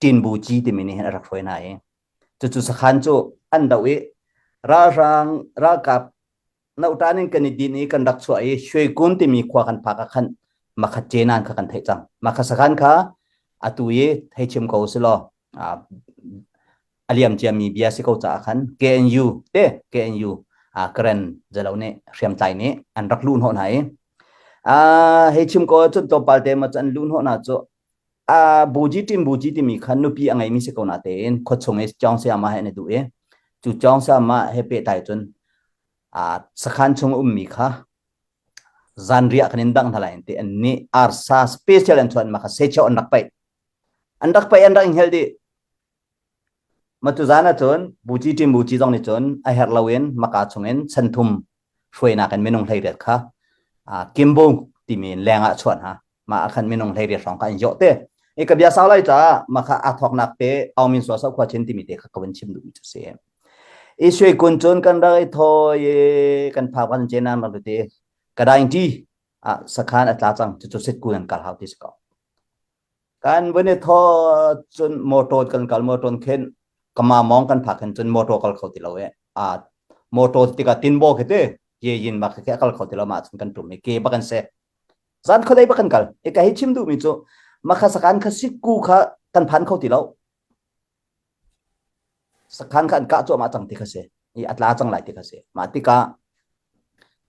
Tin Bu Ci timi nih hin a rak hruai hna i cucu sakhan cu an doh i ralhrang ralkap notan in kan i din i kan rak chuah i Shwekun timi khua kan phak ah khan makhat cenan kha kan theih cang makhat sakhan kha atu i hei chim ko si law a liam ciami bia si ko caah khan KNU te KNU Karen zalo nih hriamtlai nih an rak luh hnawh hna i hei chim ko cun tlawmpal te ma an luh hnawh hna cu A buji ṭim buji timi kha nupi a ngeimi si ko natein khuachung i cawng sayama he an i duh i cu cawng sayama he pehtlai cun sakhan chung ummi kha zanriah kan in dangh hna lai ti an nih arsa special an chuan ma kha secheu an rak paih an rak paih an rak i hngelh dih Ma tu zan ahcun buci ṭim buci zong nih cun a herh loin maka chungin chanthum hruainak in minung 18 kha kimbung timi in leng ah chuah hna. Mah ah khan minung 18 hrawng kha an zawh te. I ka bia sau lai caah mah kha aa thawknak te Aung Sua Sau khua chin timi te kha ka vun chim duhmi cu si. I sui kun cun kan rak i thawi i kan phak kan cenan rak ti ka daing ṭi ah sakhan a tla cang cucu sit kun an kal hau ti si ko. Kan vun i thaw cun motor kan kal motor khin kama mong kan phak hin cun motor kal kho ti lo e a motor tikah tinbo khi te ye yin bak khi kal kho ti lo ma cun kan tum i ke bak an se zan khodei bak kan kal e ka hi chim duh mi cu makha sakan kha sikku kha kan phan kho ti lo Sakhan kha an kah cuahmah cang ti kha si. I a tla cang lai ti kha si. Mah tikah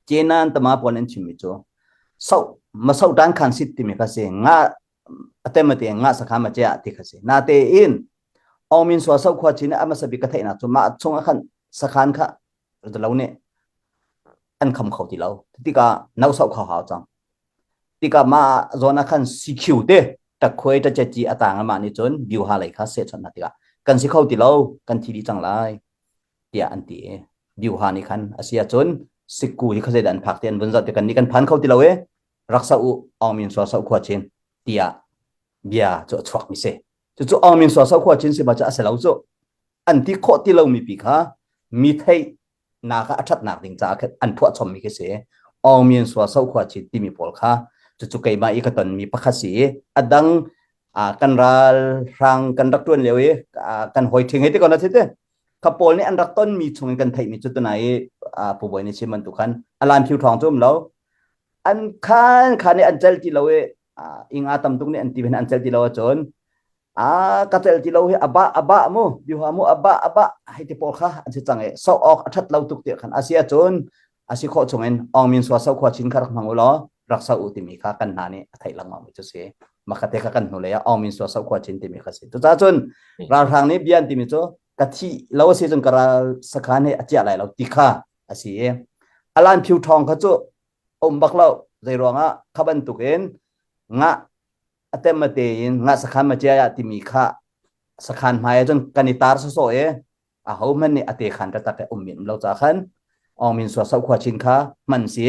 Kenan tama pawl an chimmi cu so masau tan khan sit timi kha si. Nga atemate nga sakhan ma che ti kha si. Na te in Aung Min Sua Sau khua chin a hmasa bik ka theihnak cu mah chung ah khan sakhan kha lo nih an kham kho ti lo. Tikah no sau kho hau cang. Tikah mah zawn ah khan CQ te takhuai tacaci a tang mah nih cun biuha lei kha seh chawnh hna tikah kan si kho ti lo kan thi dih cang lai tiah an ti i biuha nih khan a si ahcun sikku hi khuazei dah an phak ti an vun zoh ti kan nih kan phan kho ti lo e rak sa u Aung Min Sua Sau khua chin tiah bia cu a chuak mi si cucu Aung Min Sua Sau khua chin si ba cu a si lo cu an ti khawh ti lomi pi kha mi theih nak ah a ṭhatnak ding caah khan an phuah chommi khi si. Aung Myint Sua Sohkhua Chin timi pawl kha cucu keimah i ka tonmi pakhat si i a dang kan ral hrang kan rak ṭuan lio i kan hawi ṭhing hei ti ko na te kha pawl nih an rak tonmi chung in kan theihmi cu tunai i Pu Bawi nih chim bantuk khan a lan phiu ṭhawng cu um lo an khan khan nih an cel ti lo i inga tam tuk nih an ti an cel ti lo ahcun a ka tel ti lo hi aba aba mu biuha mu aba aba hei ti pawl kha an si cang i so awk a that lo tuk ti khan asia cun asi khawh chungin Aung Min Sua so khua chin kha rak hmang u law rak so u timi kha kan hna nih a theih lengmang mi cu si makate kha kan hnu lei ah Aung Min Sua so khua chin timi kha si cucaah cun ralhrang nih bian timi cu ka thi lo asi cun ka ral sakhan hi a ciah lai lo ti kha asi i alan phiu thong kha cu um bak lo zei ruangah kha bantuk in nga a tem a te in nga sakhan ma cia timi kha sakhan hmai ah cun kan i tar sawsawh i a ho hmanh nih a te khan taktak um min lo ca khan Aung Min Sua Sau khua chin kha hman si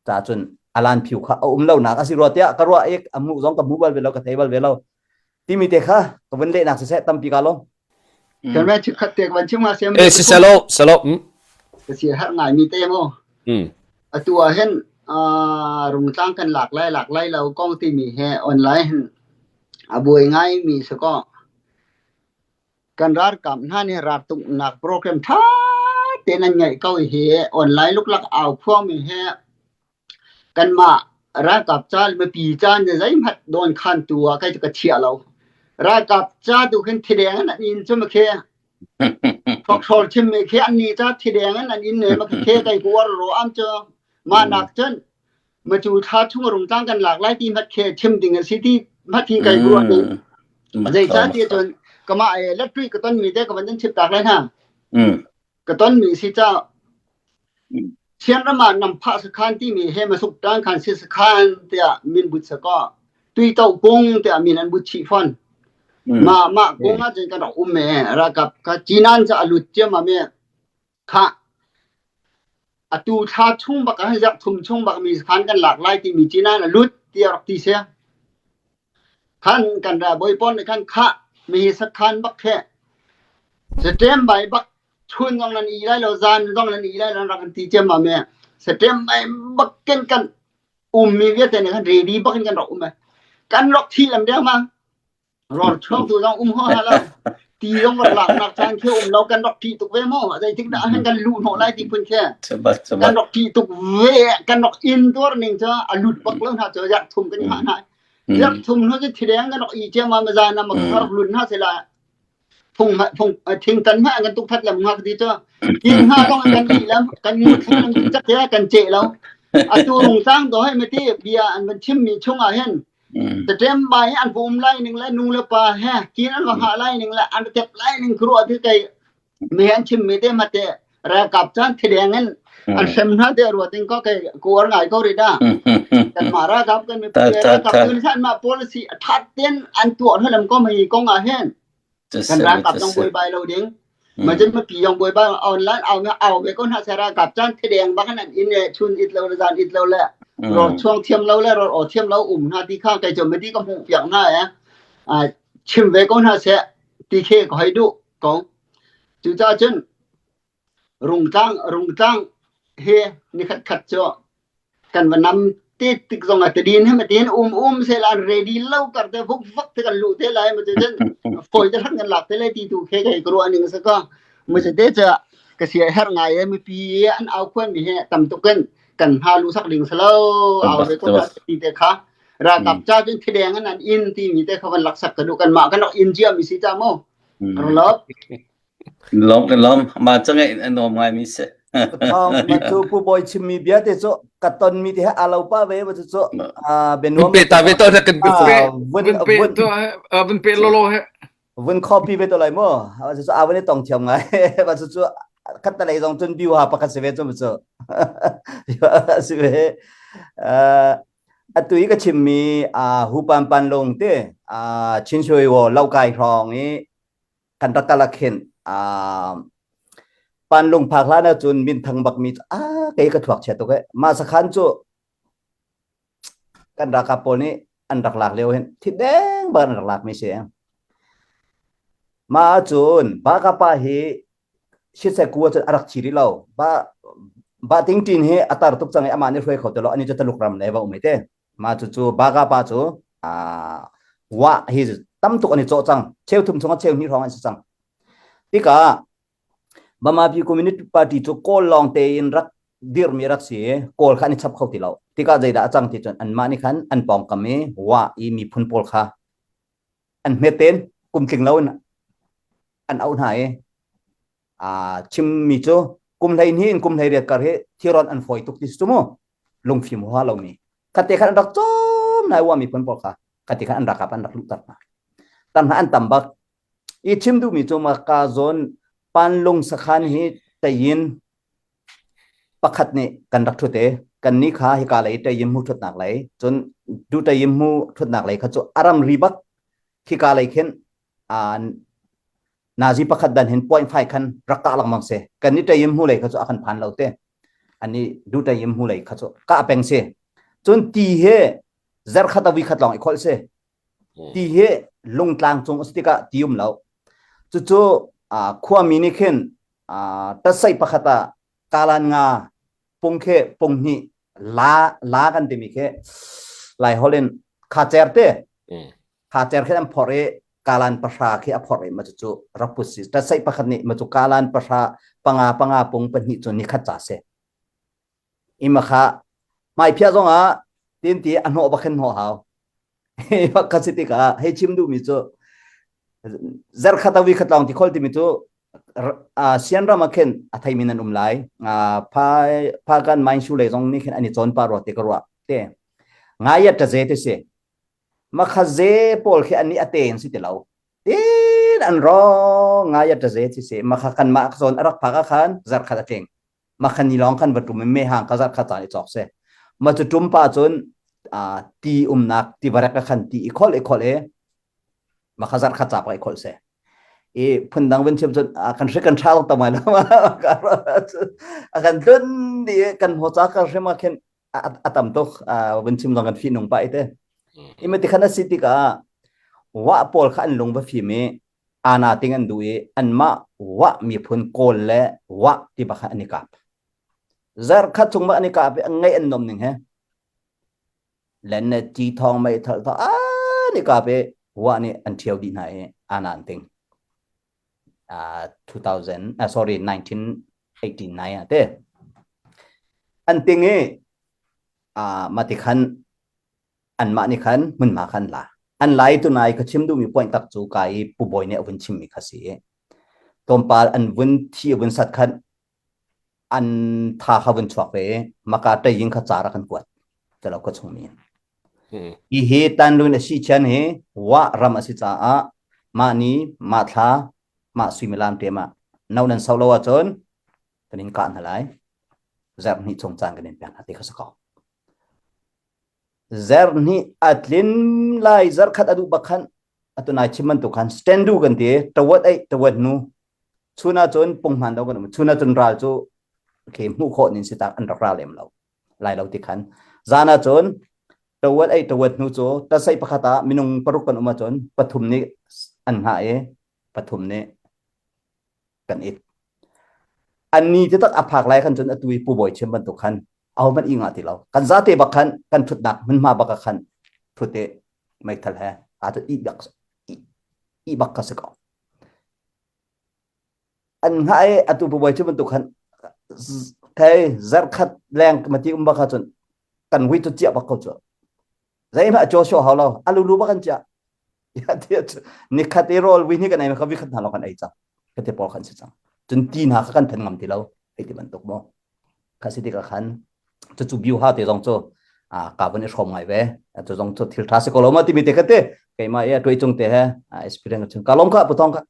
ca cun alan phiu kha a um lo nak a si rua tiah ka ruah ik a hmuh zong ka hmu bal ve lo ka thei bal ve lo timi te kha ka vun lehnak siseh tampi ka lo Kan ra chikhat te van chim nga sem. Eh si selo selo. Ka si har ngai mi te mo. Mm. Atu ah hin. Rungtlang kan lak lai lak lai lo kong timi he online hin a buai ngai mi si kaw kan ralkap hna nih raltuknak program ṭha tein an ngeih ko hi online luklak au phuangmi he kanmah ralkap ca le mipi ca nih zeihmanh dawnkhantu ah kei cu ka chia lo. Ralkap ca tu khin thideng in an inn cu makhe hrokhrawl chimmi khi an ni ca thideng in an inn ne makhe kei ku war ro am cu mah nak cun macu thla chung rungtlang kan lak lai ti mat khe chim ding a si ti mat hin kai ruah ding zei ca ti cun kama electric ka ton mi te ka van chip tak lai na ka ton mi si ca Sianram ah namphah sakhan timi he masuk tang khan si sakhan tiah min but sakaw tuito kung tiah min an but chih fon ma ma kung ah cun kan rak um me ralkap ka cinan ca alut ciam me kha atu thla chung bak ah zarh thum chung bak mi khan kan lak lai timi cinan alut tiah rak ti se khan kan ra boi pon nih khan kha mi hi sakhan bak khe September bai bak chun zong nan i lai lo zan zong nan i lai lo rak kan ti ciam ma me September bai bak ken kan ummi vialte nih khan ready bak in kan rak um e kan rak thi lam deng ma Rawl chuak tu zong um ho ha lo. Ti zong rak lak nak caan khi um lo kan rak ṭih tuk ve mu. Zeitik dah han kan luh hnawh lai ti phun khi. Kan rak ṭih tuk ve kan rak in tuar ning cu a lut bak lo hna cu yak thum kan ha hna. Yak thum hnu cu thideng kan rak i cia ma ma zan ma ka rak lun hna sila phung phung thing tan ma kan tuk that lam nga ti cu kin ha zong kan i lam kan ngu thing kan cak ya kan che lo atu rung sang do hai mati bia an van chim mi chung ah hin Taṭem bai hi an va um lai ning le nu le pa he kin an va hngah lai ning le an tep lai ning khuaruah ti kei mi an chim mi te mate ralkap caan thideng in an hrem hna te ruat in ko kei kuar ngai ko rih da kan mah ralkap kan mipi ralkap tun san mah policy a that ten an tuah hna ko mai kong ah hin kan ralkap zong buaibai lo ding majin ma pi yong buaibai online au nga au ve ko hna sera kap chan thedeng bak an in e chun it lo le zan it lo le ror chuang thiam lo le ror o thiam lo um hna ti kha kai chom ti ka hmu piak hna e a chim ve ko hna se ti khe ko hai du ko chu cha chun Rungtlang Rungtlang hi nikhat khat cu kan va nam te tik zong ah tadin he matin um um se la ready lo kar te vuk vak te kan lu te lai ma cun foi te hran kan lak te lai ti tu khe kai kru aning sa ka mu se te cha ka sia her ngai e mi pi an au khuan mi he tam tukin kan ha lu sak ding salo au ve ko ti te kha ra kap cha cun thideng an in ti mi te kha van lak sak ka du kan ma kan in jia mi si cha mo rlop Lawm kan lawm. Mah cu ngeih a nuam ngaimi si. Thawng ma cu Pu Bawi chimmi bia te cu ka tonmi te he aa lo pah ve ma cu cu bianuam pe ta ve to na kan vun vun pe to vun pe lolo he vun copy ve to lai mu cu cu a vun i tong thiam ngai ma cu cu khat ta lei zong cun biu ha pakhat si ve cu ma cu si ve atu i ka chimmi hu pan pan lung te Chin Shui wo lo kai hrawng i kan rak kal ah khin panlung phak hlan ahcun minthang bakmi cu a kei ka thuak chia tuk e mah sakhan cu kan ralkap pawl nih an rak lak lio hin thi deng bak an rak lak mi si mah ahcun Bakapa hi sitsai ku ahcun a rak thi rih lo ba ba tingtin hi a tar tuk cang i amah nih hruai kho ti lo ani cu Taluk ram le va um te Mah cucu Baga pa cu wah hi tam tuk an i cawh cang. Cheu thum chung ah cheu hnih hrawng an si cang. Tikah Bamapi Communist Party cu Kawl lawng tein rak dirmi rak si i Kawl kha an i chap kho ti lo. Tikah zeidah a cang ti cun anmah nih khan an pawngkam i wah i miphun pawl kha an hmet tein kum tling loin an auh hna i chimmi cu kum 12 in kum 18 kar hi thiron an fawi tuk ti si cu mu lungfim huha lomi khate khan an rak cawm nai wa miphun pawl kha khate khan an rakap an rak luhter hna tan hna an tam bak i chim duhmi cu maka zawn panlung sakhan hi tayin pakhat nih kan rak thut e kan ni kha hika lei tayim mu thutnak lei cun du tayim mu thutnak lei kha cu aram ri bak khika lei khin Nazi pakhat dan hin point five khan rak kah lengmang si. Kan ni ṭayim hmu lei kha cu a kan phan lo te. Ani du ṭayim hmu lei kha cu kah peng si. Cun ti he zarkhat a khat lawng i kholh si. Ti he lungtlang cung a si tikah ti um lo. Cucu khuami nih khin tatsai pakhat ah kalan nga pung khe pung hnih. La la kan timi khi Lai holh in khacer te. Khacer khi an phorh i kalan pahra khi a phorh i ma cu rak put si. Ṭatsaih pakhat nih ma cu kalan pahra panga panga pung pahnih cu nikhat ca si. Ima kha hmaiphiah zong ah tin ti a hnawh bak khin hnawh hau. Ka si tikah hei chim duhmi cu zarkhat a khat lawng ti khol timi cu sian ram ah khin a theimi nan um lai. Pha pha kan main shu lei zong nih khin an i cawn pa rua te ka ruah te. Ngai ta ze te si. Makha ze pawl khi an nih a te in si ti lo. Tin an ro ngai ta ze ti si. Makha kan mah zawn a rak phak ah khan zarkhat a tling. Makhan ni lawng khan va ṭum i mehhang ka zarh kha caan i cawk si. Ma cu ṭum pa cun ti umnak ti varek ka khan ti i kholh i kholh i makha zarh kha ca pa i kholh si. I phundang vun chim cun kan hri kan ṭha tuk mai lo a kan tlun di kan ho ca ka hrim ah khin a tam tuk vun chim zong kan fi nung pa i te. I ma ti khan a si tikah wa pawl kha an lung va fim i ana ting an duh i anmah wah miphun kawl le wah ti bak an i kap zarkhat chung ma an i kap i an ngaih an nom ning he len ne ti thong mei thal tho an i kap i wah nih an ṭhio dih hna i ana an ting uh, 2000 uh, sorry 1989 ah te an ting i uh, mati khan anmah nih khan hmunhma khan la. An lai tu nai ka chim duhmi point tak cu ka i Pu Bawi nih a vun chimmi kha si i tlawmpal an vun thi a vun sat khan an tha kha vun chuak ve i maka ṭeiying kha ca rak kan kuat tilo ka chungmi in. Hi hi tanlun a si chian hi wa ram a si caah mah ni mah thla mah suimilam te mah no nan so lo ahcun kan in kah hna lai zarh hnih chung caan kan in pek hna ti kha si ko. Zarhhnih a tlin lai zarhkhat a duh bak khan atu nai chim bantuk khan stand do kan ti tawat ei tawat nu chun ahcun punghman do kan um chun ahcun ral cu okay hmuh khawh nin si tak an rak ra lem lo lai lo ti khan zan ahcun tawat ei tawat hnu cu tasai pakhat ah minung paruk kan um ahcun pathum nih an hngah i pathum nih kan it. An ni te tak a phak lai khan cun atu i Pu Bawi chim bantuk khan ahohmanh i ngah ti lo. Kan zate bak khan kan thutnak hmunhma bak ah khan thut i meithal he aa tu i bak i bak ka si ko. An hngah i atu Pu Bawi chim bantuk khan thei zarkhat leng mati um bak cun kan hui tu cia bak ko cu. Zeihmah Joshua hau lo a lulu bak an cia. Nikhat i rawl vui ni kan ei kha vi khat hna lo kan ei cang. Ka te pawl khan si cang. Cun ti hna kha kan then ngam ti lo. Hei ti bantuk mo. Kha si tikah khan cu cu biu ha te zong cu a ka vun i hrawm ngai ve. Cu zong cu thil tha si ko lo ma timi te ka te. Keimah i a tuai cung te he experience chung ka lom kha putong ka.